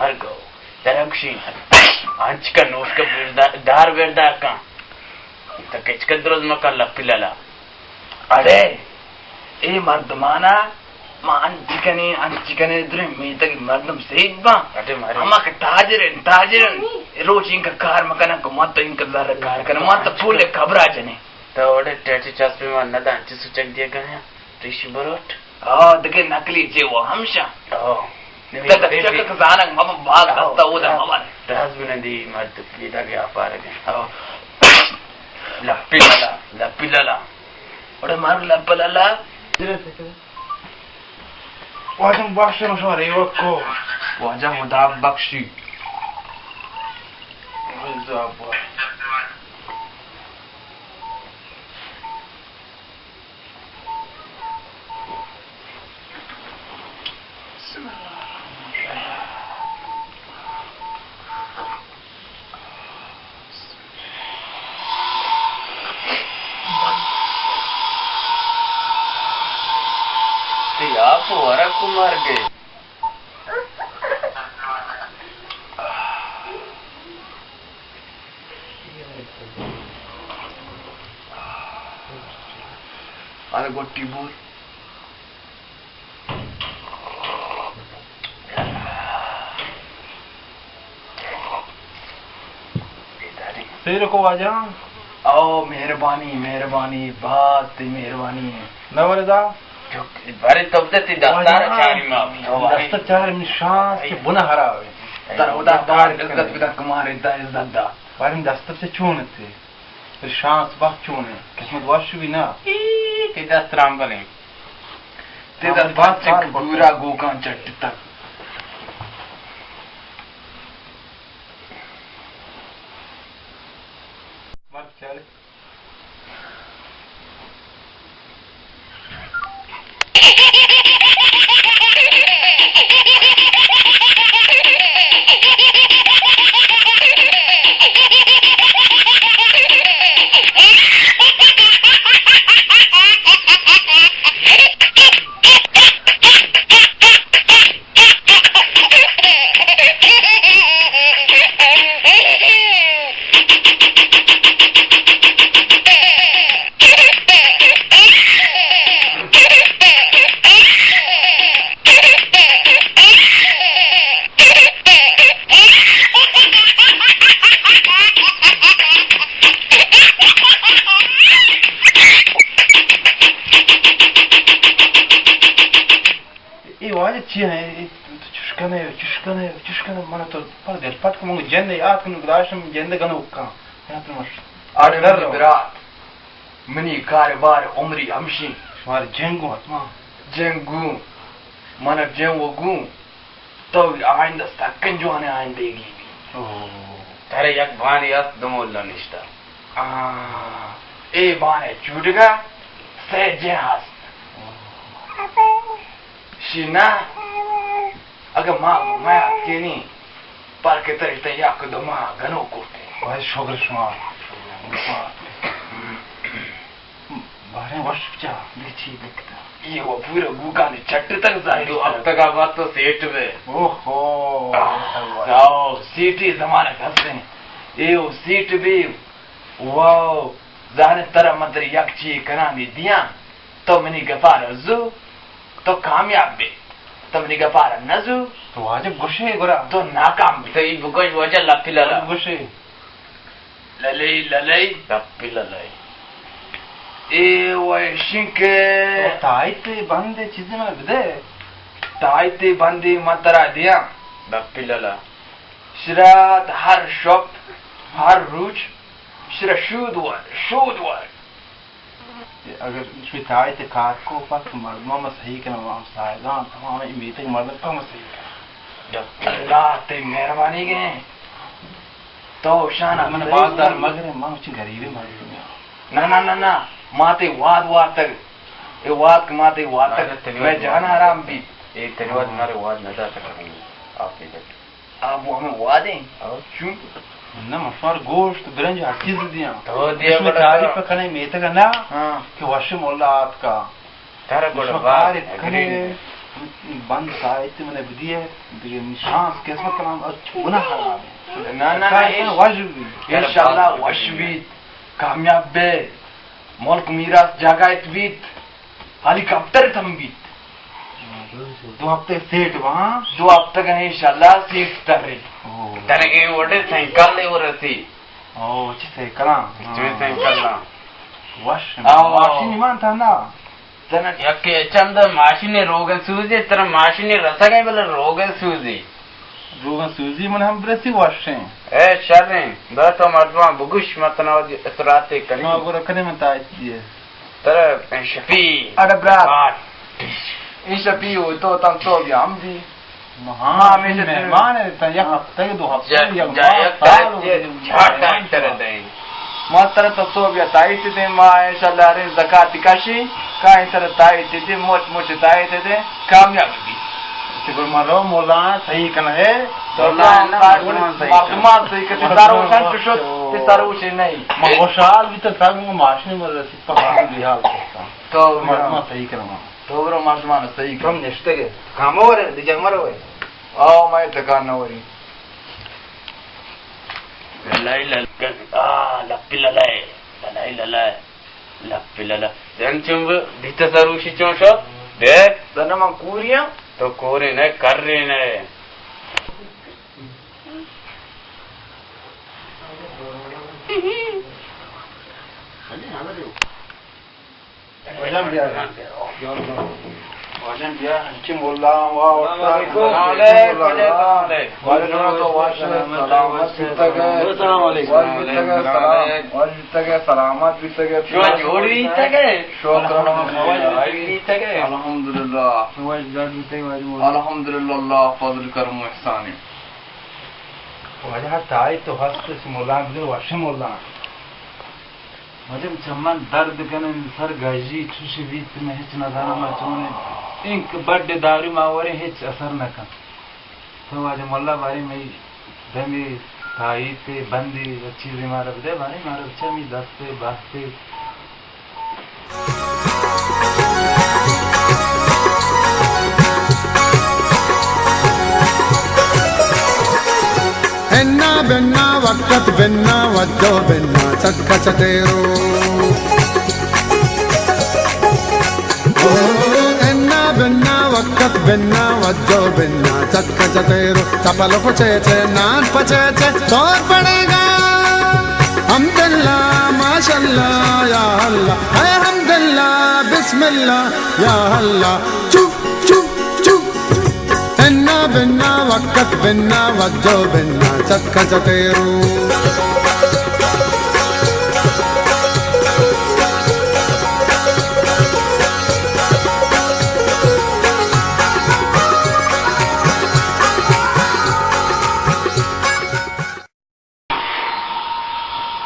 ہر گو درگشی۔ انچ کا نوش کا بیردار، دار بیردار کن۔ تک ہچ کا درست مکن لپی لالا۔ اڑے، اے مردمانا ما انچ کنیں، انچ کنیں، دریں میتگ مردم سیٹ باں۔ اڑے مارے۔ اما کہ تاجر ہیں، تاجر ہیں۔ روچ انکا کار مکنن کہ ما تو انکا زر کار کنن، ما تو پول خبرا جنیں۔ تو اڑے ٹیٹی چسپی ما ندا انچ سوچک دیا گیا۔ ریشی بروٹ۔ ہاں، دگہ نقلی چے وہ ہمشا۔ ہاں۔ تک چک زانگ مبا باز ہاں۔ دستا وہ دا مبا۔ راز بنندی مرد پیدا گیا پارگے۔ ہاں۔ لپی لالا، لپی لالا۔ اڑے مار لپ لالا۔ واجہ بخش نو شما ریوک کو۔ واجہ مدام بخشی۔ واجہ بخش۔ ورگ کو مرگ ء۔ ارے گٹی بور۔ سیر کو واجہ۔ او مہربانی، مہربانی، باز تئی مہربانی ہے۔ نہ وردا۔ جو، بارے تو تے دستار واجہ، چاری ما۔ دستار چار من شانس کے بنا ہرا ہوئے۔ در خدا دار عزت بدا کمار دا عزت دا۔ بارے دستار سے چون تے؟ پھر شانس بخت چون ہے؟ قسمت وش بھی نہ۔ ای، تے دست رام بلیں۔ تے دست بات چک پورا گوکان چٹ تک۔ مرد چارے۔ اے واجہ چی اے؟ اے تو چش کنے، چش کنے، چش کنے، من تو پر دل پٹ کو، من جند یاد کن گداشتم، جند گنوک کن۔ یاد کن مش۔ اڑے منی برات، منی کاروبار عمری ہمشی۔ شمار جنگو حتما۔ جنگو، من جنگو گوں۔ تو آئندہ سکن جوانیں آئندگی بی۔ اوہ۔ ترے یک بانی است دو مولا نشتہ۔ آ، اے بانے چوٹگا سے جن ہست۔ اوہ۔ شی نا، اگہ ما، ما اتکینی، پر کہ ترے تئی یک دو ماہ گنو کرتے۔ بھائی شکر شما۔ باریں وش بچا، دیکھ چی لکھتا۔ یہ وہ پورا گوگانی چٹ تک ظاہر دو ہفتہ کا بعد تو سیٹ بے۔ اوہ ہو۔ آہ، سیٹی زمانہ کسے۔ اے وہ سیٹ بے۔ واو، زانے ترا من ترا یک چی کنانی دیاں، تو منی گپارا زو، تو کامیاب بے، تو منی گپارا نہ زو، تو واجب گوشے گڑا۔ تو ناکام بے۔ تو ای بگوش واجہ لپی لالا۔ گوشے۔ للئی، للئی۔ لپی للئی۔ اے وشنکے۔ تو تائیتے بندے چیزے من بدے۔ تائیتے بندے من ترا دیاں۔ لپی لالا۔ شرات ہر شپ، ہر روچ، شرا شود وار، شود وار۔ اگر شمی تائیتے کار کو پاک تو مردم ہم صحیح کنا، ہم سائگان، تمام میتگ مردم ہم صحیح کنا۔ اللہ تے مہربانی گئے۔ تو شان من باز دار مگر ما چ غریبی مردم۔ نہ، نہ، نہ، نہ۔ ما تے واد وارتگ۔ اے واد کہ ما تے وارتگ۔ میں جان آرام بی۔ اے تنواد مارے واد نہ داتا کروں۔ آپ نے آپ وہ ہمیں وعدے ہیں۔ اور چون؟ نہ، مشوار گوشت، برنج، ہر چیز دیاں۔ تو دیا اس میں بڑا تعریف کرا۔ پہ کنے میتگ نہ، ہاں۔ کہ وش مولا آت کا۔ تر اس گڑ میں بار تعریف کرے، بند سائت من بدیے، دیگه شانس قسمت کلام، گناہ خراب ہے۔ نہ، نہ، نہ، وش بھی۔ انشاءاللہ وش بیت، کامیاب بے، ملک میراث جاگا ات بیت۔ ہیلی کاپٹر تم بیت۔ دو ہفتے سیٹ وہاں۔ دو ہفتہ کا انشاءاللہ سیٹ تر رہی۔ او۔ ترے کے وڈے سائیکل لے وہ رسی۔ او، چی سائیکلاں؟ چی سائیکلاں؟ وش۔ او۔ ماشین ایمان تھا نا۔ تنا یک چند ماشین روگن سوزی، ترا ماشین رسگے بلے روگن سوزی۔ روگن سوزی من ہم برسی وشیں۔ اے شریں، بس تو مردمان بگوش متنا اثراتے کنی۔ ما گورا کنے من تائیت دیے۔ ترا شپی۔ اڑے برات۔ آ، ٹش۔ این شپی ہو تو تم تو بیا ہم دی۔ ہاں، ما ہمیشہ مہمان ہے، تا یک ہفتہ، دو ہفتہ، جا، یک جا، ماہ، یک سال ہو گئے۔ جھاٹ ٹائم ترا دیں۔ ما ترا تو تو بیا تائیت دیں، ما انشاءاللہ رے زکات کشی، کا ترا تائیت دیں، موچ موچ تائیت دیں، کامیاب بی۔ شکر ما رو مولا صحیح کن ہے۔ تو مولا اللہ نا، مردمان صحیح کن۔ مردمان صحیح کن، تے سارو شان چشت، تے سارو چے نہیں۔ ما خوشحال بی تو سب ماشین مر رسی۔ تو مردم صحیح کرنا۔ تو برو مردمان صحیح کم نشتگے۔ کامو ورے، دی جمع رو۔ آؤ، میں تکان نہ وری۔ للائی للکن، آ، لپی للائے، للائی للائے، لپی للا۔ انچم دیتا سروشی چون شو؟ دے۔ دنہ من کوریاں۔ تو کورے نہ، کرے نہ۔ واجہ بیا۔ واجہ بیا، انچی مولا، واہ، السلام علیکم۔ وعلیکم السلام۔ واجہ تو واش، سلامت بیتگے۔ السلام علیکم۔ واش بیتگے، سلام۔ واش بیتگے، سلامت بیتگے۔ شما جوڑ بیتگے؟ شکر الحمدللہ۔ واش بیتگے؟ الحمدللہ۔ واش جوڑ بیتگے، واجہ مولا۔ الحمدللہ، اللہ فضل کرم و احسانی۔ واجہ تائی تو ہست، مولا بگر وش مولا۔ مجم چمن درد کنن، سر گژی، چوش بیت، من ہچ نزاناں ما چون انت۔ انک بڈ دارو ما وریں ہچ اثر نہ کن۔ تو واجہ مولا بارے مئی دمی تائیتے بندی چیزے مارا بدے، بارے مارا بچا می دستے باستے۔ ہنا بنا وقت بنا وجو بنا چکا چتیرو۔ او ہنا بنا وقت بنا وجو بنا چکا چتیرو۔ چپل پچے چے نان پچے چے سور پڑے گا۔ حمداللہ، ماشاءاللہ، یا اللہ، اے حمداللہ، بسم اللہ، یا اللہ، چپ، چپ، چپ۔ انا بنا وقت بنا وجو بنا چکا چتیرو۔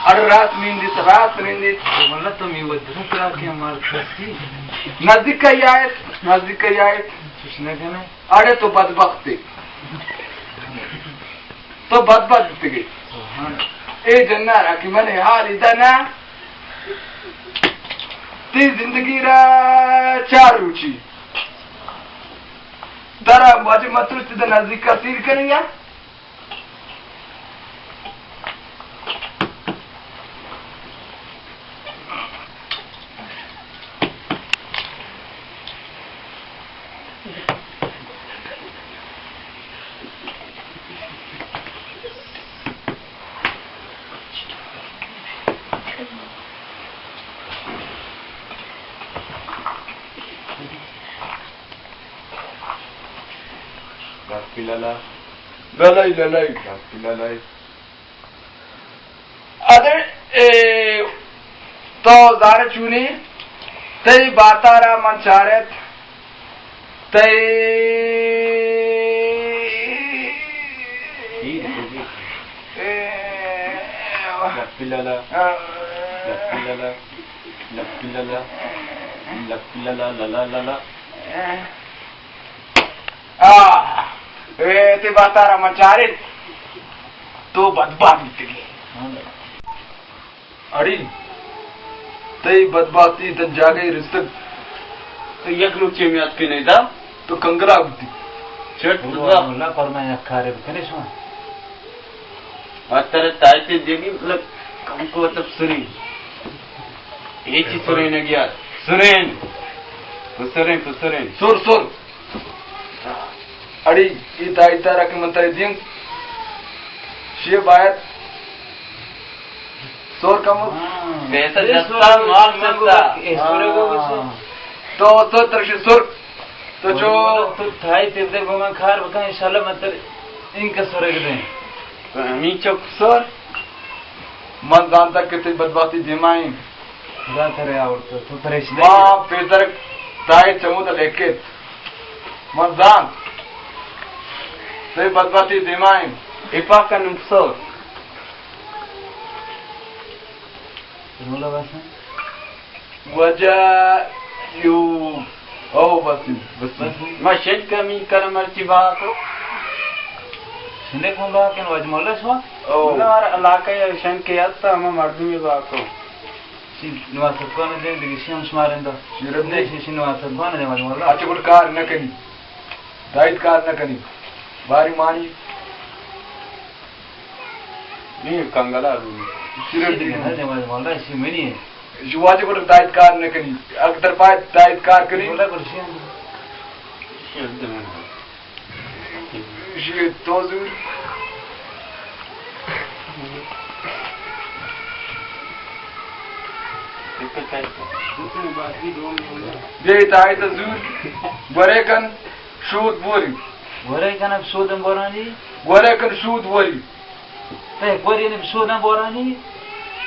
اڑ راست نندیت، راست نندیت۔ واللہ تو می ودنا ترا کہ مار کسی۔ نزدیک آیت، نزدیک آیت۔ چش نہ کنے۔ اڑے تو بدبخت ئے۔ تو بدبخت بیتگے۔ سبحان۔ اے جنارا کہ من حال ادا نا۔ تی زندگی را چار روچی۔ ترا واجہ متروچ تے نزدیک کا سیر کنی یا؟ گپ للا۔ للئی، للئی۔ گپ للئی۔ ادے، اے، تو زانئے چونی، تئی باتارا من چارت، تئی لپی للا، لپی للا، لپی للا، لپی للا، للا للا۔ آ، اے، تئی باتارا من چارت، تو بدبخت بیتگے۔ اڑی، تئی بدبختی تن جاگہی رستگ۔ تو یک روچے میات پہ نیدا۔ تو کنگلا بوتی۔ چٹ بابا، بزا۔ مولا پر میں یک کارے بکنے شما۔ اتر تائتے دیگی، مطلب، کم کو تب سری۔ اے چی سرین گیا؟ سرین۔ پسرین، پسرین۔ سر، سر۔ اڑی، ای تائی تارا کہ من ترے دیم، شی باید سور کم۔ ہاں۔ پیسہ جستا، مال سستا۔ ہاں۔ تو، تو ترشی سور، تو چو۔ تو تھائی تیردے گو من کار بکن، انشاءاللہ من تر ان کا سورگ دیں۔ تو ہمیں چک سور۔ من زانتا کہ تئی بدبختی دیما ایں۔ خدا ترے آورت، تو پریشان ما پیسر تائے چمود لیکت۔ من زانت۔ تئی بدبختی دیما ایں۔ اپا کا نقصور۔ واجہ یو۔ او بس، بس۔ ما شنک کمی کرم مرچی با تو۔ شنک من با کن واجہ مولا شما؟ او۔ ہمارا علاقہ یا شنک یاد تا ہما مردمی با تو۔ نماز سرکان دیں، دگہ شی ہم شمارندہ۔ شیرت دے۔ شی، شی نماز سرکان دیں، واجہ مولا۔ اچھا، گڑ کار نہ کنی۔ دائت کار نہ کنی۔ باری مانی۔ نہیں، کنگلا۔ شیرت دے۔ نہ دیں، واجہ مولا، شی منی ہے۔ شی واجہ گڑ دائت کار نہ کنی۔ اگر پائے دائت کار کنی۔ مولا گڑ شی ہم۔ شیرت دے۔ ایشی تو زور۔ بے تائی تو زور۔ گورے کن شود بوری۔ گورے کن اب شودم بورانی۔ گورے کن شود بوری۔ تے گورے نے شودم بورانی۔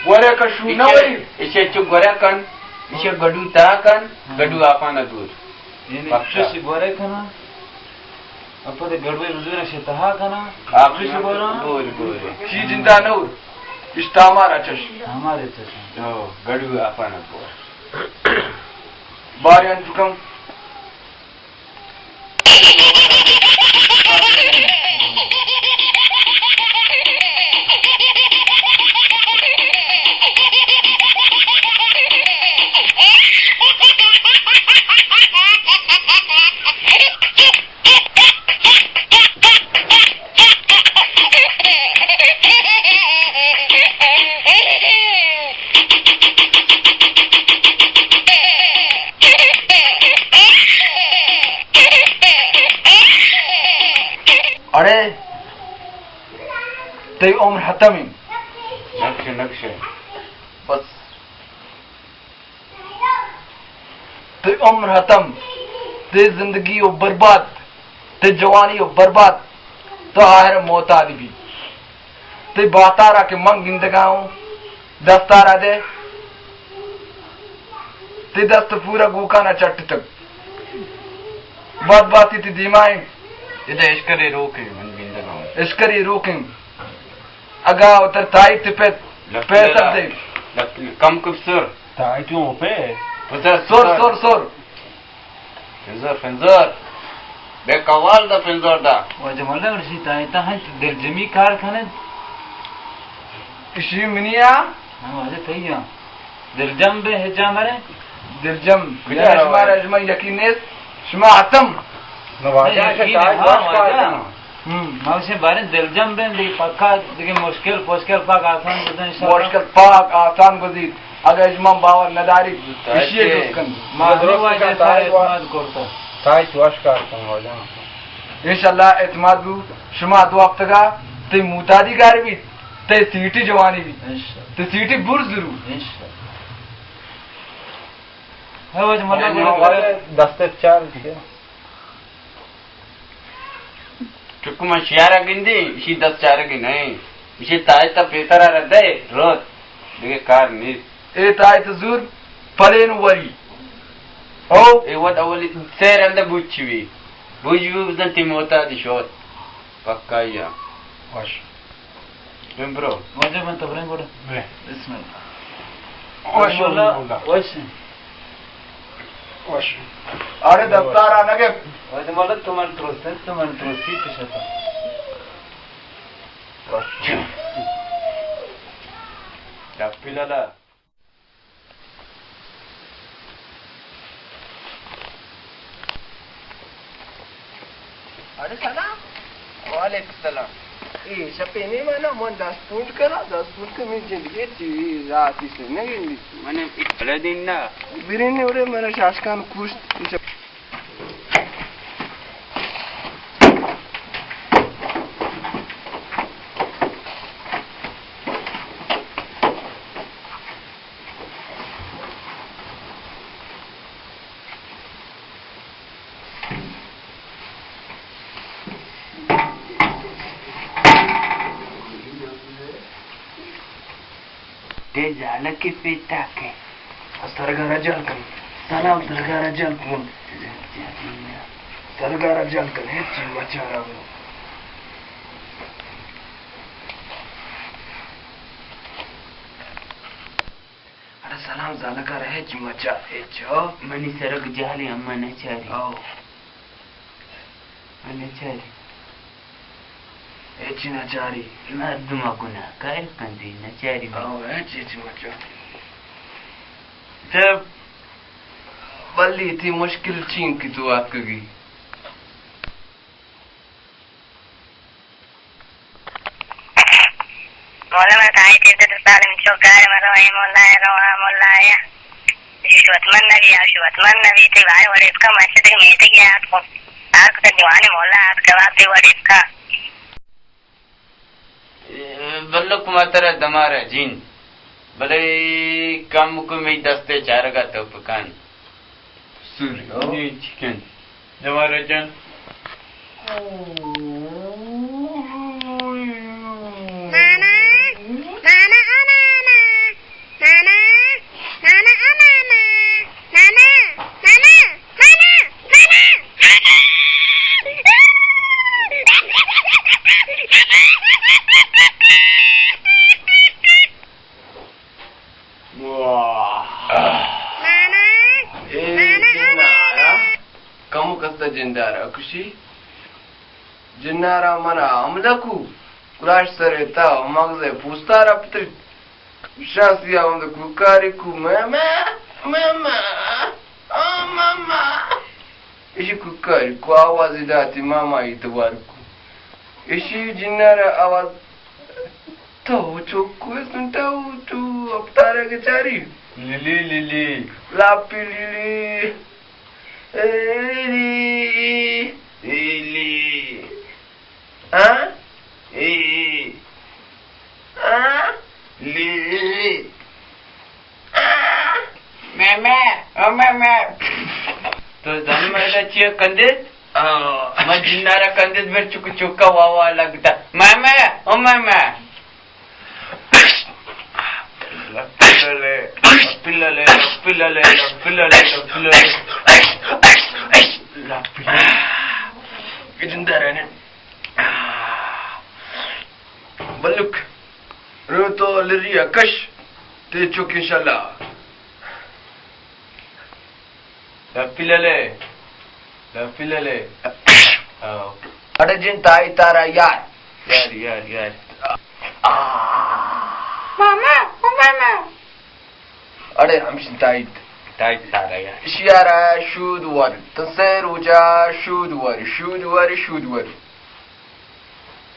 گورے کن شود نہ بوری۔ ایشی چو گورے کن۔ ایشی گڈو تا کن۔ ہاں۔ گڈو آپانا دور۔ یعنی پکا۔ چوشی گورے کنا۔ اپا تے گڑوے بزور شے تہا کنا۔ آپ چوشی گورا۔ بوری، بوری۔ شی جندا نور۔ اشتا ہمارا چش۔ ہمارے چش۔ او، گڑوے آپانا بور۔ بارے انتو کم۔ اڑے تئی عمر ختم انت۔ نقشے، نقشے۔ بس۔ تئی عمر ختم، تئی زندگی و برباد، تئی جوانی و برباد، تو آخر موتادی بی۔ تئی باتارا کہ من گندگا ہوں، دستارا دے، تئی دست پورا گوکانا چٹتگ۔ بات باتی تئی دیما انت۔ ادا اشکرے روکیں، من گندگا ہوں۔ اشکرے روکیں۔ اگا وتر تائی تپت، لک پیسر دے۔ لک کم کپ سر۔ تائی تو پہ۔ پسر سر، سر۔ سر، سر۔ پنزور، پنزور۔ بے قوال دا پنزور دا۔ واجہ مولا ارشی تائی تا ہنچ دلجمی کار کھنے۔ اشی منی آ؟ ہاں، واجہ تئی آ۔ دلجم بے ہچا مرے۔ دلجم۔ کجا یعنی رو شما ہے؟ را، شما یقین نیست؟ شما ختم۔ نہ، واجہ نہیں، یقین ہے، ہاں، واجہ۔ ہم، ما اسے بارے دلجم بیں، دیگہ پکا، دیگہ مشکل، مشکل پاک آسان گزین انشاءاللہ۔ مشکل پاک آسان گزیت۔ اگہ اجمان باور نداری، اشی جست کن۔ ما ہمیں واجہ سر اعتماد کرتا۔ تائی تو اشکار کن واجہ۔ انشاءاللہ اعتماد بو، شما دو ہفتگا تئی موتادی گار بیت، تئی سیٹی جوانی بیت۔ انشاءاللہ۔ تئی سیٹی بر ضرور۔ انشاءاللہ۔ ہاں، واجہ مطلب دست چار۔ چکو من شیارا گندی، اشی دست چارگی نہیں۔ اشی تائیت پیسرا را دے، روت۔ دیگہ کار نیست۔ اے تائیت زور پلین وری۔ او۔ اے وت اولی سیر اندہ بوچی بی۔ بوچی بی بزن تی موتا دی شوت۔ پکا یا۔ وش۔ بیم برو۔ واجہ من تبریں گوڑا۔ بے۔ بسم اللہ۔ وش۔ وش۔ وش۔ اڑے دستار آ نگے۔ واجہ مولا تو من تروستے، تو من تروسی پشتا۔ وش۔ ڈپی لالا۔ اڑے سلام۔ وعلیکم السلام۔ اے شپے نیمانا من دست پونڈ کرا، دست پونڈ کر من زندگی چی راتی سے نگندی۔ من بلے دین نا۔ برین نے اڑے میرا شاشکان کوشت۔ تئی زالک ءِ پیتاک ءَ۔ سرگار ءَ جل کن۔ سلام سرگار ءَ جل کن۔ سرگار ءَ جل کن۔ ہچی مچار ءَ۔ اڑے سلام زالک ءَ را ہچ مچار، ہچ، ہو۔ منی سرگ جہلی اما نچاری۔ ہو۔ نچاری۔ ہچ نچاری۔ مردم ءَ گناہ کار کندی نچاری۔ ہو، ہچ، ہچ مچار۔ چپ۔ بلے تئی مشکل چین کہ تو آتکگی؟ مولا، من تائی تیر تے دستان من چوکار مرو، اے مولا، اے رو، آ مولا، اے۔ شوت من نبی، آ شوت من نبی، تئی بھائی وڑے اس کا مسجد کے میتے گیا آپ کو۔ آپ کا دیوانے مولا، آپ کا واسطے وڑے اس کا۔ بلک ما ترا دمارا جن، بلے کمکو مئی دستے چارگا تو پکان۔ سوری، ہو؟ نی چکن۔ دمارا جن۔ نانا، نانا، او نانا۔ نانا، نانا، او نانا، نانا، نانا، نانا، نانا، نانا۔ واہ۔ نانا، اے نانا، او جنارا، نانا۔ کمو کستا جندارا کشی۔ جنارا منا حملہ کو، کلاش سرے تا مغز پوستا رپتر۔ شاسی آوند کوکاری کو، ماما، ماما، او ماما۔ ایشی کوکاری کو آوازی داتی ماما ای توار کو۔ ایشی جنارا آواز تو چوک کو سنتا تو اپتارا کے چاری۔ لیلی لیلی۔ لاپی لیلی۔ اے لیلی۔ لیلی۔ آ؟ اے۔ آ؟ لے۔ آ؟ ماما، او ماما۔ تو زن مردا چیا کندیت؟ آ۔ ما جنارا کندیت بر چک چکا وا وا لگتا۔ ماما، او ماما۔ لپللے، لپللے، لپللے، لپللے، لپللے۔ لپللے۔ جنارا نے۔ بلک، رو تو لری ءَ کش، تے چک انشاءاللہ۔ لپی للے، لپی للے۔ آؤ۔ اڑے جن تائی تارا یار۔ یار، یار، یار۔ آ۔ ماما، او ماما۔ اڑے ہمشن تائید۔ تائید سارا یا۔ شیارا شود ور۔ تسے روچا شود ور، شود ور، شود ور۔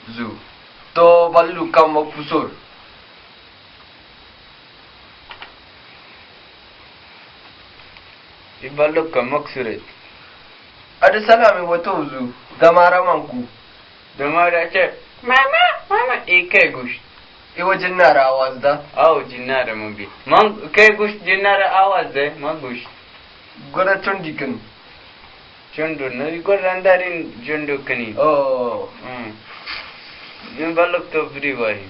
زو۔ تو بلو کمک پسور۔ اے بلو کمک سرت۔ اڑے سلام و تو زو۔ دمارا من کو۔ دمارا چہ ماما، ماما، اے کئے گوشت؟ اے و جنارا آواز دا۔ آؤ، جنارا من بی۔ من کئے گوشت جنارا آواز دے، من گوشت۔ گڑا چنڈی کن۔ چنڈو نہ، گڑا رندارین چنڈو کنی۔ او۔ ہاں۔ من بلک تو بری واہی۔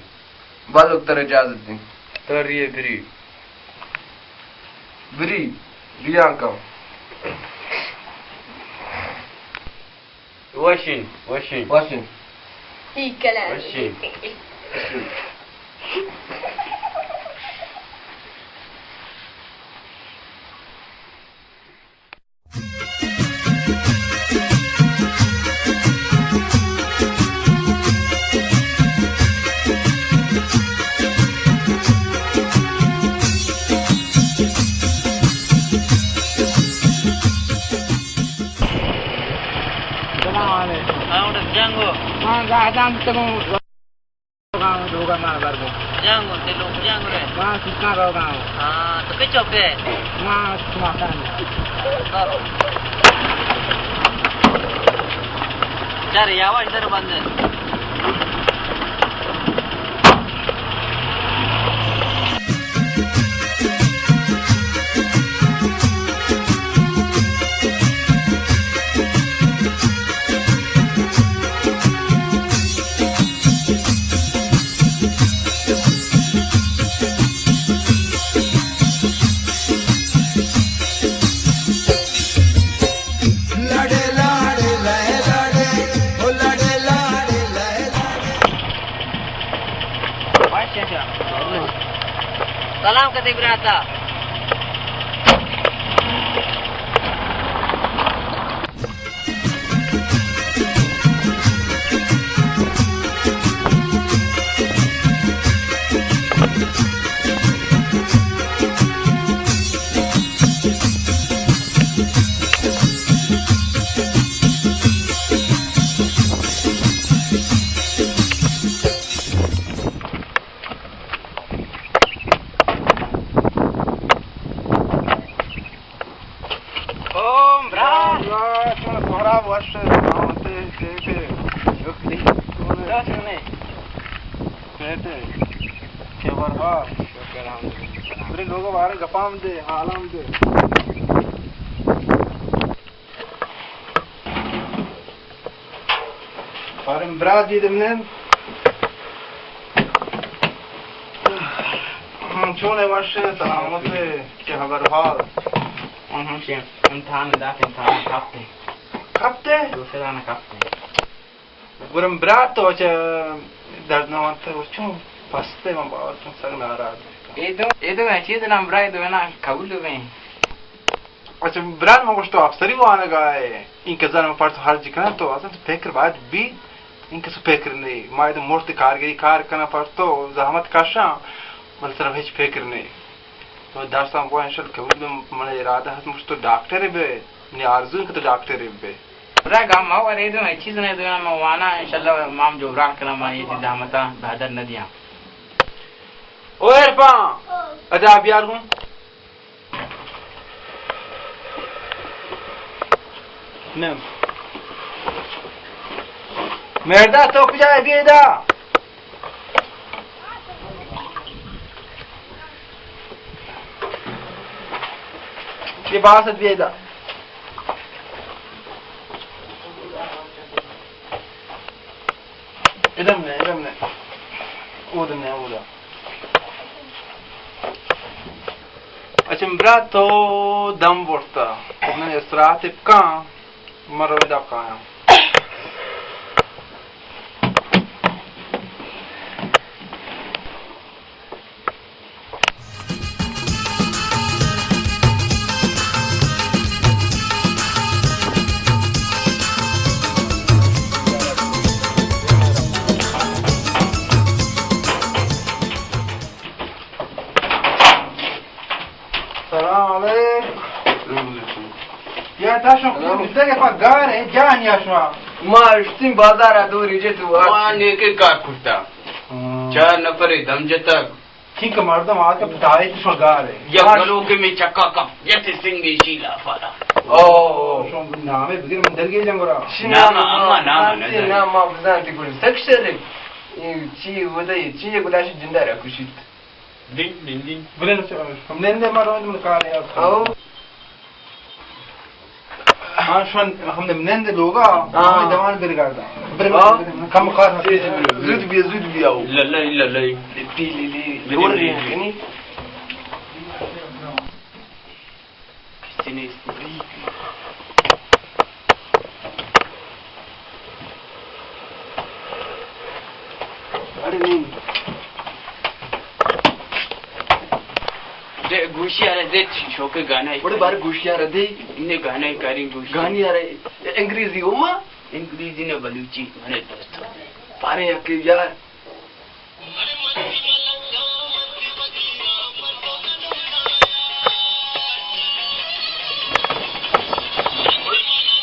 بلک تر اجازت دی۔ تو ریے بری۔ بری، بیان کن۔ وشین، وشین۔ وشین۔ ای کلا۔ وشین۔ سلام علیکم۔ ہاں، اڑے جنگو۔ ہاں، گاہ دام تکوں۔ گاؤں دوگا ماں گھر کو۔ جنگو، تے لوگ جنگو رے۔ ہاں، سکھا رو گاؤں۔ ہاں، تو کچھ چوکے؟ ہاں، سماتا ہے۔ چار، یہ آواز ادھر بند ہے۔ سلام کتی براتا۔ چے خبر ہا؟ شکر الحمدللہ۔ برے لوگ بارے گپام دے، حالام دے۔ بارے برات دی دمنن۔ ہم، چون ئے، وش ئے، سلامت ئے، چے خبر حال؟ ہم، ہم، چے امتحان دات، امتحان کپتے۔ کپتے؟ دوسرا نہ کپتے۔ گرم برات تو چہ درد نہ وانت، چون پستے من باور کن سک ناراض۔ اے دو، اے دو چیز نام برای دو نا قبول بیں۔ اچھا برات، من گوشت تو افسری وانگا ئے، این کہ زن من پرس ہر جی کنن تو اصلا تو فکر باید بی، این کہ تو فکر نہیں۔ ما اے مرت کارگری کار کنن پر تو زحمت کشاں، بل صرف ہچ فکر نہیں۔ تو درساں بو انشاءاللہ قبول بہ، من ارادہ ہست مشت تو ڈاکٹر بہ، منی آرزو کہ تو ڈاکٹر بہ۔ رگ ہم ورے دو، اے چیز نہ دو، من وانا انشاءاللہ مام جبران کناں، من اے چیز زحمتاں بہادر نہ دیاں۔ او عرفان، ادا بیار گوں۔ نہ۔ مردا تو کجا ئے؟ بیا ادا۔ یہ باست بیا ادا۔ ادم نے، ادم نے۔ اودم نے، اودا۔ اچھا، برا تو دم برتا۔ من استراحت بکاں۔ من روی دپ کایاں۔ سلام علیکم۔ سلام علیکم۔ یا تا شما سلام۔ کجا بیتگ ئے؟ پا گار ئے، جان یا شما؟ ما اشتیں بازار ءَ دوری جت و ما نیکیں کار کرتا۔ ہاں۔ چار نفر دم جتگ۔ ٹھیک ہے، مردم آتے پتائے تو شما گار ئے۔ یا گلو کے میں چکا کپ، جت سنگی شیلا پالا۔ او۔ شما نامے بگر من درگیجاں گڑا۔ نام، اما نام نہ نام، نام بزانتی گڑا سک شر۔ چی ودی، چی گلاش جندارا کشیت۔ دین، دین، دین۔ بلے ہم نندے ما روز من کار یاد۔ او۔ ہاں، شون ہم نندے لوگا، ہاں۔ ہمیں دوان برگاردا۔ برے، ہاں۔ کم کار۔ زود بیا، زود بیا او۔ للہ، للہ۔ لی، لی، لی۔ لوڑ رہی ہے، نہیں؟ کسی نے اس کو لی۔ اڑے نہیں۔ دے گوشی آرے دے، شوق گانا ہے۔ بڑے بار گوشی آرے دے۔ انہیں گانا ہے کاری گوشی۔ گانی آرے انگریزی ہو ما؟ انگریزی نے بلوچی، منے دوست ہو۔ پارے یکی یار۔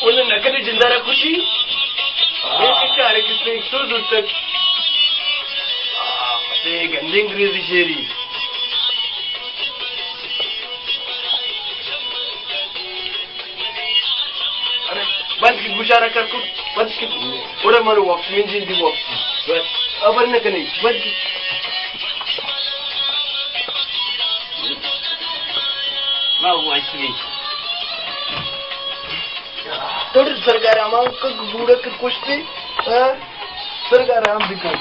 انہوں نہ کدی جندارا کشی۔ ایک کارے کس نے ایک سو دور تک۔ آہ، اے گندے انگریزی شعری۔ ارے، بند کی گوشارا کر کت، بند کی۔ اوڑے مارو واپس، من جلدی واپس۔ بس، ابر نہ کنے، بند کی۔ ما واپس نہیں۔ توڑ سرگار ہما کک بوڑا کت کشتے، ہاں؟ سرگار ہم بکن۔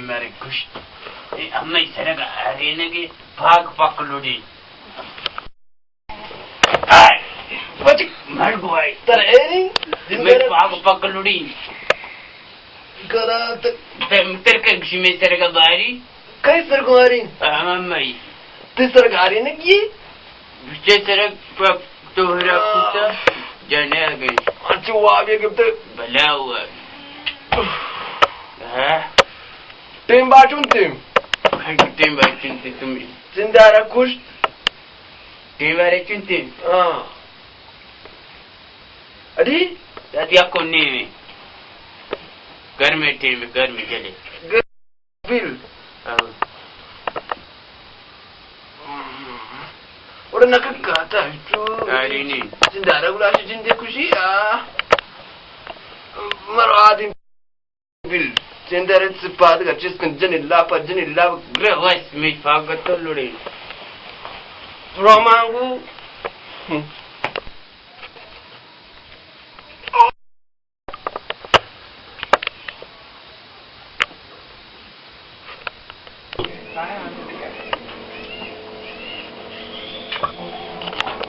مارے گوشت، اے ہمے سرگ ارینگے پاگ پک لوڑی۔ آئے، بچک مر گوائی۔ تر ایری؟ میں پاگ پک لوڑی۔ کرا تک۔ تر، تر کے گشی میں سرگ باری۔ کئی سرگ باری؟ ہمے۔ تی سرگ ارینگی؟ بچے سرگ پک تو ہرا کتا جانے آگئی۔ اچھا، وہ آگے کب تک؟ بلا ہوا۔ ہاں؟ ٹیم باچون تیم۔ ٹیم باچون تیم تم۔ زندہ را کشت۔ ٹیم بارے چون تیم۔ ہاں۔ اڑی؟ داتی اکو نیمے۔ گرمے ٹیم، گرمے جلے۔ بل۔ ہاں۔ اور نکک کاتا تو۔ آرینی۔ زندہ را گلاش جندے کشی، آ۔ مرو آدم۔ بل، چندر سپاد کا چست کن، جن اللہ پر جن اللہ گرہ ویس می پاگت تو لڑے۔ رومانگو۔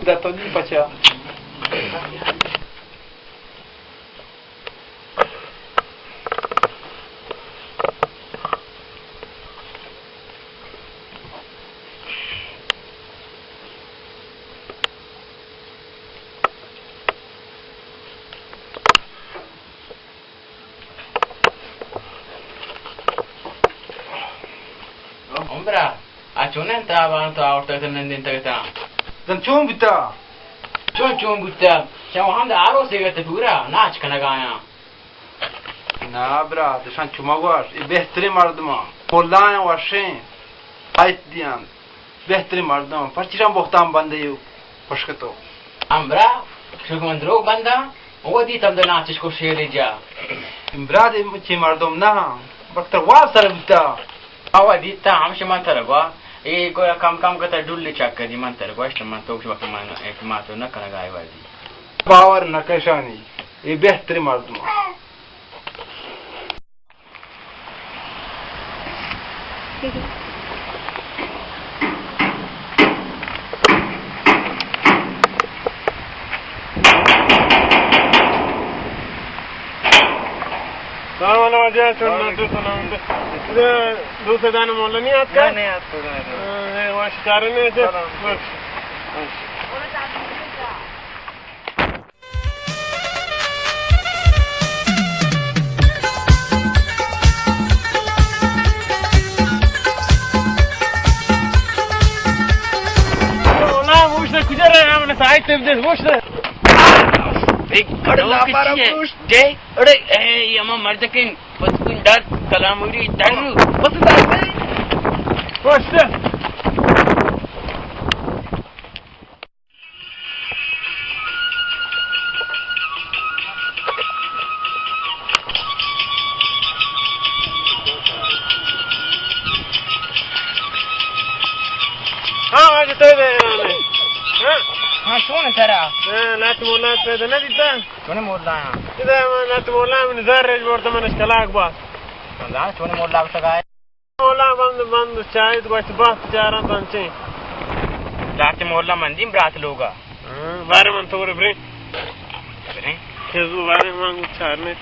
دا تو نہیں پچا۔ عمرا، آ چونیں ترا بان تو آورتگ ات نندینتگ اتاں؟ زن چون بوتا؟ چون چون بوتا؟ شما ہم دا آروسے گت پورا ناچ کنگ آیاں۔ نا برات، اشان چو مگوش، اے بہتریں مردماں، ملایاں وشیں، آیت دیاں، بہتریں مردماں، پرچی شان بہتان بندے پشکتو۔ امرا، شو من دروگ بنداں، او دی تم دنا چش کو شیر جا۔ امرا دے چے مردم نہ، بکتر واب سر بوتا۔ آوا دیتا ہمش من تر گوا، اے گویا کم کم کتا ڈولی چک دی من تر گوشت من تو وقت من اعتماد نہ کنگا آئی وادی۔ باور نہ کشانی، اے بہتریں مردم۔ سلام علیکم واجہ، چون نہ تو سلام دے۔ دو سدان مولا نہیں آت کا؟ نہیں، نہیں آت کو۔ ہاں، اے واش چارنے سے۔ سلام۔ بس۔ بس۔ مولا، موش نے کجا رہے؟ ہم نے سائیڈ ٹیپ دے، موش نے۔ ایک گڑ لاپارا موش۔ دے، اڑے، اے، یہ ہمارا مرد کن، پتکن ڈر، کلاموری، ڈر۔ بس ڈر۔ موش نے۔ ہاں، واجہ تو دے، ہاں۔ ہاں، چون ترا؟ ہاں، لات مولا پیدا نہ دیتا؟ چون مولا؟ ادا لات مولا من زر رج بورتا من اشکلاک باس۔ چون مولا بسگائے؟ مولا بند بند چاہت گوشت بس چاراں تنچیں۔ لہتے مولا مندیم برات لوگا۔ ہاں، بارے من تو برے برے۔ برے؟ کزو بارے من گو چارنے۔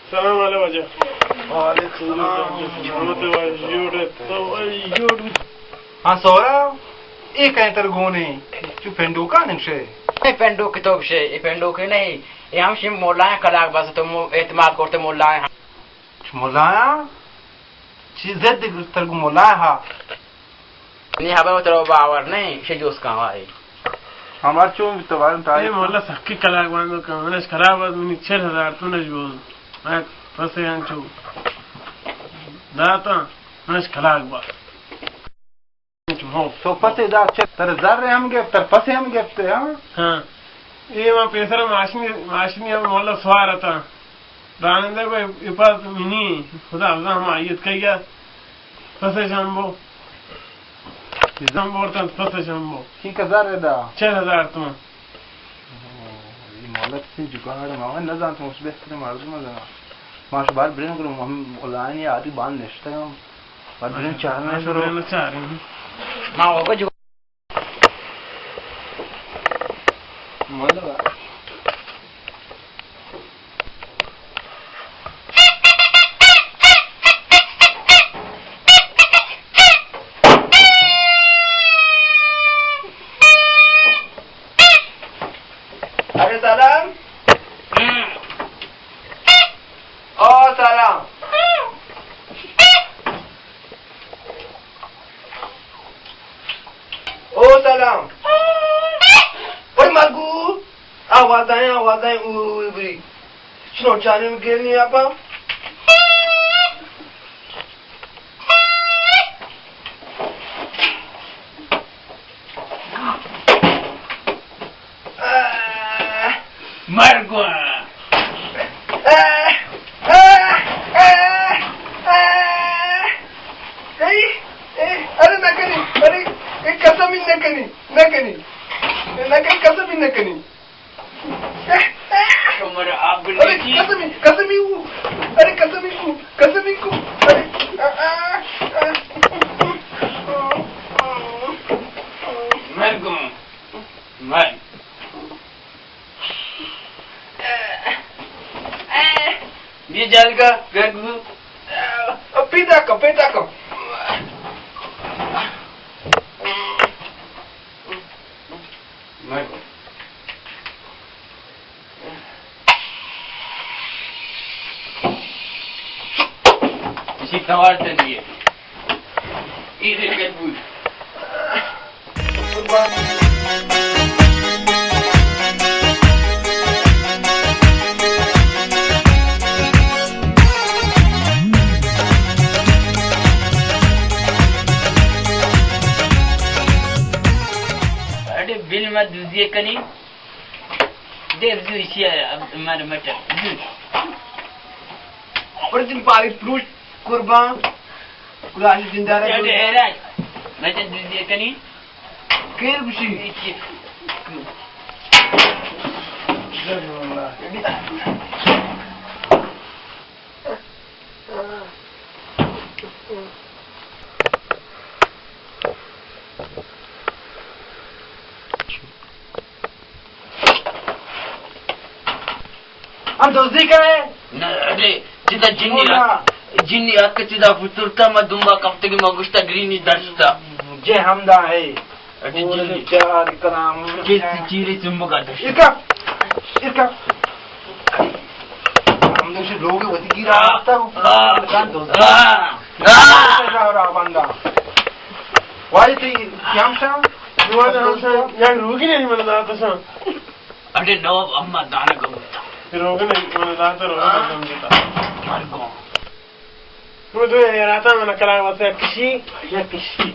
سلام علیکم واجہ۔ وعلیکم السلام۔ ہاں سورا، اے کئے تر گونے؟ چو پنڈوکا نکشے؟ اے پنڈوک تو گشے، اے پنڈوک نہیں۔ اے ہمشی مولایاں کلاک بس تو مو-، اعتماد کرتے مولایاں۔ چو مولایاں؟ چی ضد گرفتر گو مولایاں ہا؟ نی خبر ترا باور نہ ایں، شے جوست کن وائی۔ ہمار چون بیتا بارن اے تاریخ؟ مولا سکی کلاگ باندو کہ منش خراب ات، منی چل ہزار تو نش بوز۔ میں پسے انچو داتا، منش کلاگ با۔ تو پسے دات چہ تر زر ہم گپت، تر پسے ہم گپت، ہاں؟ ہاں۔ اے ما پیسر ماشنی، ماشنی ہم مولا سوار اتا۔ رانندہ کو اپاس منی خدا افزا ہم آئیت کئی گا۔ پسے شمبو۔ زم بورتن پسے شمبو۔ کی قدر ادا؟ چل ہزار تومن۔ اے مولک سی جگاڑ ما نزانت، مش بہترین مردم زنا۔ ماش بار برین گرو ہم اولانی آدی بان نشتگم۔ بار برین چارنے گرو۔ برین چارنے۔ ما وگو جو۔ مولک۔ ارے سلام۔ او سلام۔ او سلام۔ اوئے مرگو۔ آواز آئیں، آواز آئیں، او، او، او، بری۔ شنو چانے میں گیل نہیں آپا؟ مرگو۔ اے، اے، ارے نہ کنی، ارے، اے قسم ہی نہ کنی، نہ کنی، نہ کنی، قسم ہی نہ کنی۔ شمر آپ ارے بلکی۔ قسم ہی، قسم ہی کو، ارے قسم ہی کو، قسم ہی کو، ارے، آ، آ، آ۔ مرگو۔ من۔ یہ جال کا گرگو۔ پیدا کو، پیدا کو۔ من۔ اسی توار تنگی ہے۔ اے دل گرگو۔ اڑے بل ما دوزی کنی۔ دے زو ایشی مر مٹر۔ زو۔ پر تم پاری پروش قربان۔ خدا سے زندہ رہے۔ اڑے اے راج۔ میں تے دوزی کنی۔ کیر گوشی۔ ہم دزی کرے؟ نہ، ارے، چیزا جنی اونا۔ آت، جنی آت کہ چیزا فترتا، ما دمبا کپتگی، ما گشتا گرینی درستا۔ جے ہمدا ہے۔ اٹی اور جلدی۔ چار کلام۔ کیسی چیرے چمبگا دش۔ ارکا، ارکا۔ ہم دوشی لوگ وتی گیرا آ، آتا۔ آ، کان دو۔ آ، آ۔ را، را بندا۔ واجہ تی کیام شام؟ واجہ ہم شام۔ یا روگی نہیں من داتا شام۔ اٹے نواب اما دانا گمتا۔ روگی نہیں من داتا، روگی آ۔ گمتا۔ مرگو۔ من دوئیں حیراتا، من کلام واسطے کشی، یا کشی۔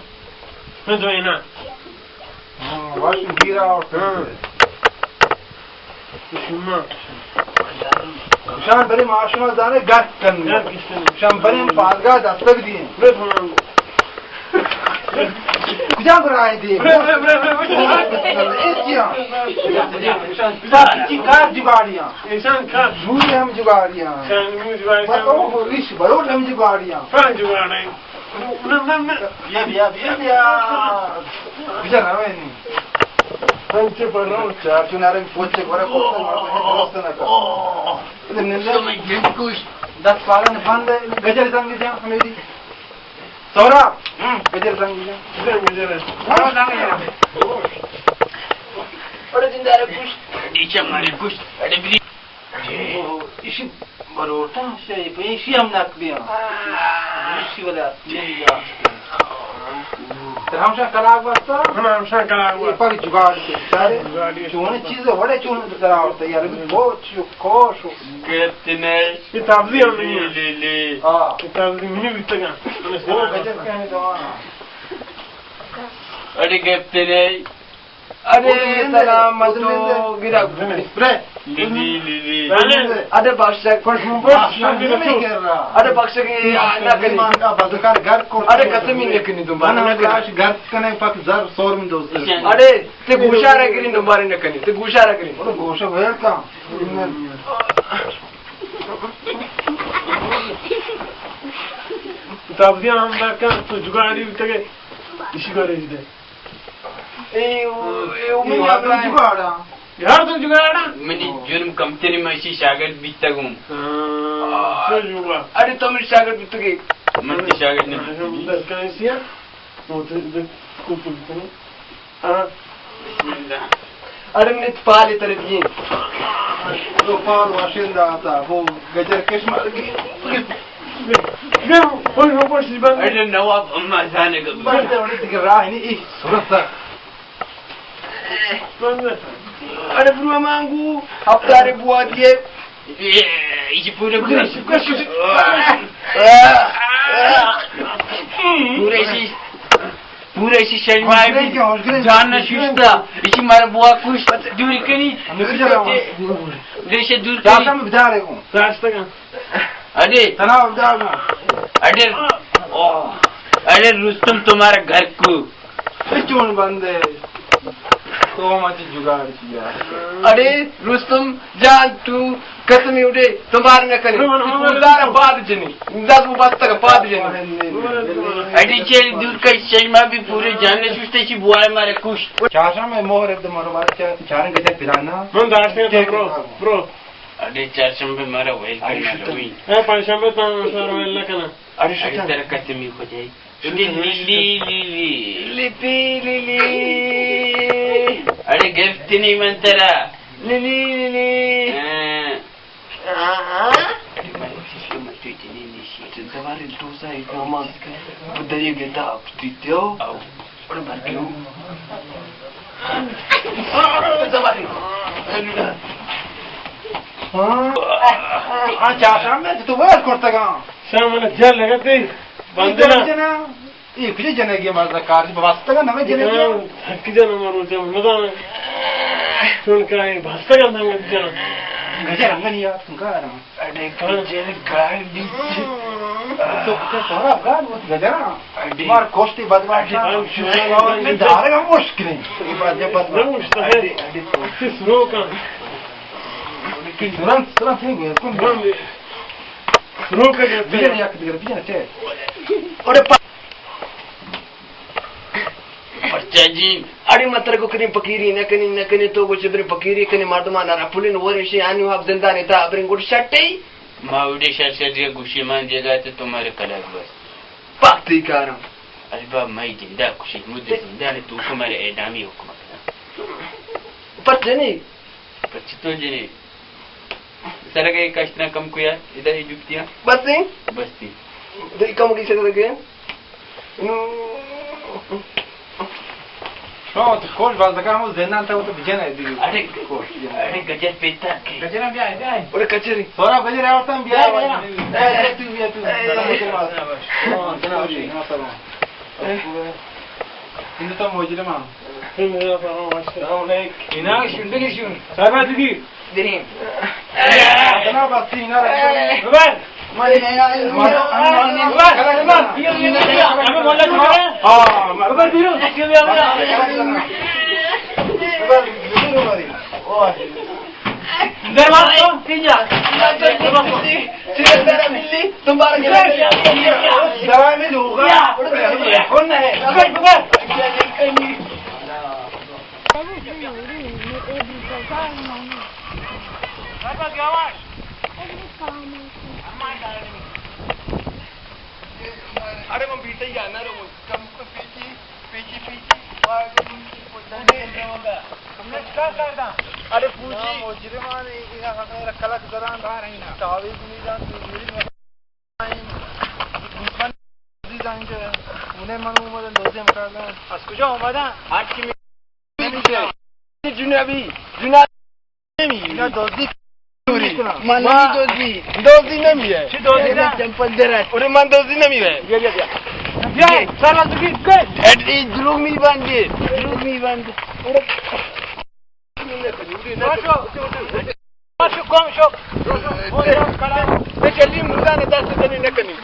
من دوئیں نا۔ ہاں، واش گیرا اور ہاں۔ شما۔ شان بری ما شما زانے گٹ کن۔ گٹ کن۔ شان بری پادگاہ دستک دیے۔ بس ہم۔ کجا برائے دے؟ برے، برے، برے، برے، برے۔ ایسیا۔ شان کار جگاڑیاں۔ ایشان کار۔ جوڑے ہم جگاڑیاں۔ شان جگاڑیاں۔ بس او ریش بروٹ ہم جگاڑیاں۔ شان جگاڑیاں۔ نہ، نہ، نہ۔ بیا، بیا، بیا، بیا۔ بیا روے نہیں۔ ہم چے پر رہو۔ چار چون آرے پوچے گورا پوچے مارے دوست نہ کر۔ ادھر نندے۔ دس پارا نے بند ہے، گجر زنگ دیا ہمیں دی۔ سورا۔ ہم۔ گجر زنگ دیا۔ گجر، گجر۔ ہاں، زنگ دیا۔ اڑے زندہ رہے پوچھ۔ نیچے مارے پوچھ۔ اڑے بلی۔ او، ایشی بروٹاں، ایشی، ایشی ہم نک بیاں۔ ایشی ولا، نہیں جا۔ ہمشان کلاگ بستا؟ ہاں، ہمشان کلاگ بستا۔ پر جگاڑ کے، سارے۔ جگاڑ کے۔ چون چیز وڑے چون ترا ہوتا یار، بہت شو، خوش ہو۔ گپت نے۔ یہ تبزی ہم نہیں ہے۔ لے، لے، لے۔ ہاں۔ یہ تبزی منی بیتگا۔ وہ گجر کہنے دوانا۔ اڑے گپت نے۔ اڑے سلام تو گرا۔ لیلی، لیلی۔ اڑے بخشک۔ اڑے بخشک نہ کنی۔ اڑے قسمی نہ کنی، دوبارہ نہ کنی۔ گرد کنے پک زر سور من دوست۔ اڑے تے گوشارا گرین، دوبارہ نہ کنی۔ تے گوشارا گرین۔ گوشا ویل کا۔ تبزی ہم درکا تو جگاڑی بیتگے۔ اسی کرے دے۔ اے، او، اے، او، منی ہر دو جگاڑا۔ ہر دو جگاڑا؟ منی جرم کمتری، من اشی شاگرد بیتگوں۔ ہاں، تو جگاڑ۔ اڑے تو منی شاگرد بیتگے۔ من تی شاگرد نہ بیتگی۔ بس کہیں سیا۔ تو تے، تے، کو پل کرو۔ ہاں۔ بسم اللہ۔ اڑے منی پالے ترے دیے۔ تو پال واشندہ آتا، وہ گجر کش مار گی۔ اڑے نواب اما جانے گا۔ بس اڑے تک راہ نہیں، ای صورت تک۔ اڑے برو مانگو، ہفتہ رے بوا دیے۔ اے، ایشی پورے پورے۔ پورے ایشی، پورے ایشی شریف جان نہ شوشتا۔ ایشی مارا بوا کش دوری کنی۔ ریشے دور کنی۔ اڑے۔ اڑے، او، اڑے رستم تمہارا گھر کو۔ چون بندے؟ تو مچ جگاڑ کیا۔ اڑے رستم جان، تو قسمی اٹھے، تمہار نہ کرے۔ دار پاد جنی، دس وہ بس تک پاد جنی۔ اڑے چیل دور کر، شریما بھی پورے جان نے سوچتے چی بوائے مارے کش۔ چاشا میں مہر ابد مرو مارے چا-، چارن گجر پلانا۔ من داشتے برو، برو۔ اڑے چارشنبے مارا ویل کرنا لوی۔ اے پنجشنبے تاں سر ویل نہ کنا۔ اڑے اڑے شکر۔ ترا قسمی خدائی۔ لیلی، لیلی۔ لپی، لیلی۔ اڑے گپت نہیں من ترا۔ لیلی، لیلی۔ ہاں۔ ہاں، ہاں۔ اڑے من سسٹم تو اتنی نہیں سی۔ دوبارہ دوسرا ایک نماز کا۔ دریو گتا آپ تیتیو۔ او۔ ہاں، ہاں، چاشام میں تو ویل کرتگا۔ شام من جل لگتے، بندنا۔ یہ کجے جنگی مزہ کار، بستگا نہ جنگی۔ ہاں، ہر کی جنا مارو جم، مزہ میں۔ چون کا ہے، بستگا نہ جنا۔ گجر انگن یار، تم کا رہا؟ اڑے گجر گاڑی۔ تو کتے سورا گاڑ وہ گجرا۔ اڑے۔ مار کوشتی بدمعاش۔ اڑے۔ دارے ہم مشکل ہے۔ یہ بات جب بدمعاش۔ نہ مشکل ہے۔ اڑے، اڑے تو۔ کس رو کا؟ سرن، سرن تھی گئے، کون؟ رو کا جاتے ہیں۔ بجن یک دیگر، بجن چے؟ اڑے پا-، پرچا جی، اڑے متر کو کنی پکیری نہ کنی، نہ کنی تو گوشے برے پکیری کنی مردمان را پولین ورشی آنی واب زندانی تا برین گوڑ شٹی۔ ما وڑے شر شر دیگا گوشی مان دیگا تے تمہارے کلاگ بس۔ پاک تی کارم۔ البا مئی جندا کشی، مدے زندان تو تمہارے اعدامی حکم کنا۔ پرچے نہیں؟ پرچے تو جنے۔ سرگے کشتنا کم کو یار، ادھر ہی جبتیاں۔ بس نہیں؟ بس نہیں۔ دل کم کی سرگے۔ شما تو خوش باز دکان ہمو زندان تا تو بجن ہے دیگه۔ اڑے، خوش۔ اڑے گجر پیتا کے۔ گجر بیا، بیا۔ اڑے کچری۔ سورا گجر آورتم بیا۔ بیا، بیا۔ اے، اے، تو بیا، تو۔ اے، اے، اے۔ ہاں، جناب جی، ہاں، سلام۔ اے۔ این تو مجرم هم۔ السلام علیکم۔ اینا شندگی شون۔ سلامتی کی۔ دریم۔ اتنا بستی اینا رنگ۔ ببر۔ ببر، ببر۔ ہاں، ببر بیرون۔ ببر، بیرون بری۔ اوه۔ در باز تو؟ اینجا۔ درا ملی، تم بار گرا۔ درا ملی ہوگا۔ کون ہے؟ ببر، ببر۔ اڑے من بیٹے یا نہ رو، کم کو پیچی، پیچی، پیچی، آگے من کی پوچھا نہیں ہوگا۔ ہم نے کیا کرنا؟ اڑے پوچی۔ مجرمان، یہ ہمیں کلک زران دار ہیں نا۔ تعویذ نہیں جان، تو میری دشمن عزیز آئیں جو ہے، من اومدم دوزی مکالمه. از کجا اومدن؟ هر کی می-، جنابی، جنابی. نمی‌ری. اینا دزدی. من ما نمی‌دزدی. دزدی نمی‌ره. چی دزدی نه؟ چمپل درد. اوره من دزدی نمی‌ره. بیا، بیا، بیا. بیا، سر از بگیر، بیا. اد-، این دروغ می‌بندی. دروغ می‌بندی. اوره. باشو. باشو، گم شو. به جلی مردان دست تنی نکنی.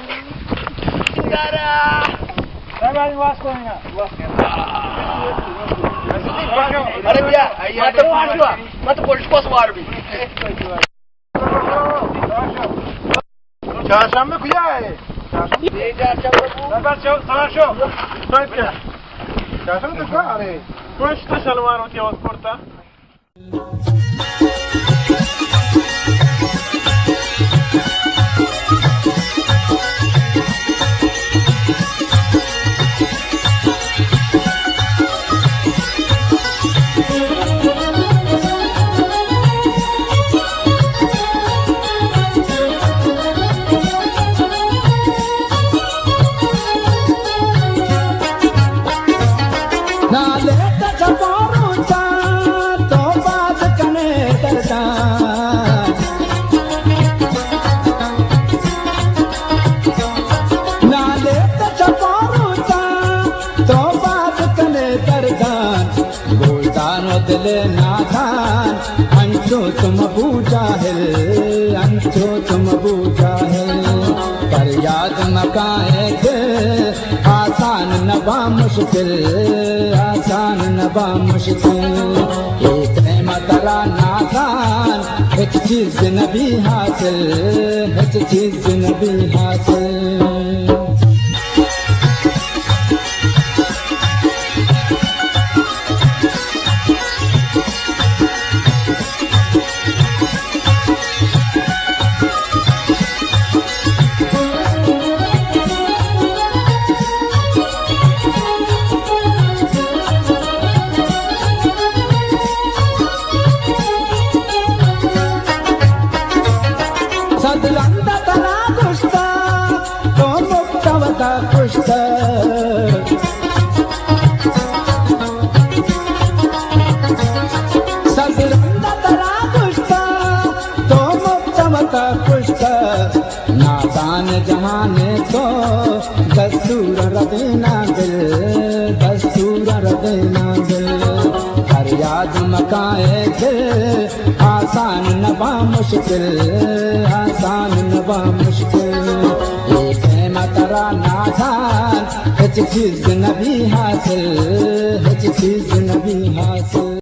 دارا. ارے بیا، ما تو پولیس، ما تو پولیس کو سوار بھی. چهارشنبه کجا ہے؟ چهارشنبه؟ چهارشنبه تو کجا؟ ارے، پشت شلوار ہوتی ہے، کرتا. نالے تا چپارو تا، تو بات کنے دردان. نالے تا چپارو تا، تو بات کنے دردان. گلدان و دل نادان، انچو تو مبو جاہل، انچو تو مبو جاہل. پر یاد مکائے دل، آسان نبا مشکل، آسان نبا مشکل. اے پریم ترا نادان، ہچ چیز نبی حاصل، ہچ چیز نبی حاصل. صد رند ترا گشتا، تو مفت وتا کشتا. صد رند ترا گشتا، تو مفت وتا کشتا. نادان جہان تو، دستور ردینا دل، دستور ردینا دل. ہر یاد مکائے دل، آسان نبا مشکل، آسان نبا مشکل. اے پیم ترا نادان، ہچ چیز نبی حاصل، ہچ چیز نبی حاصل.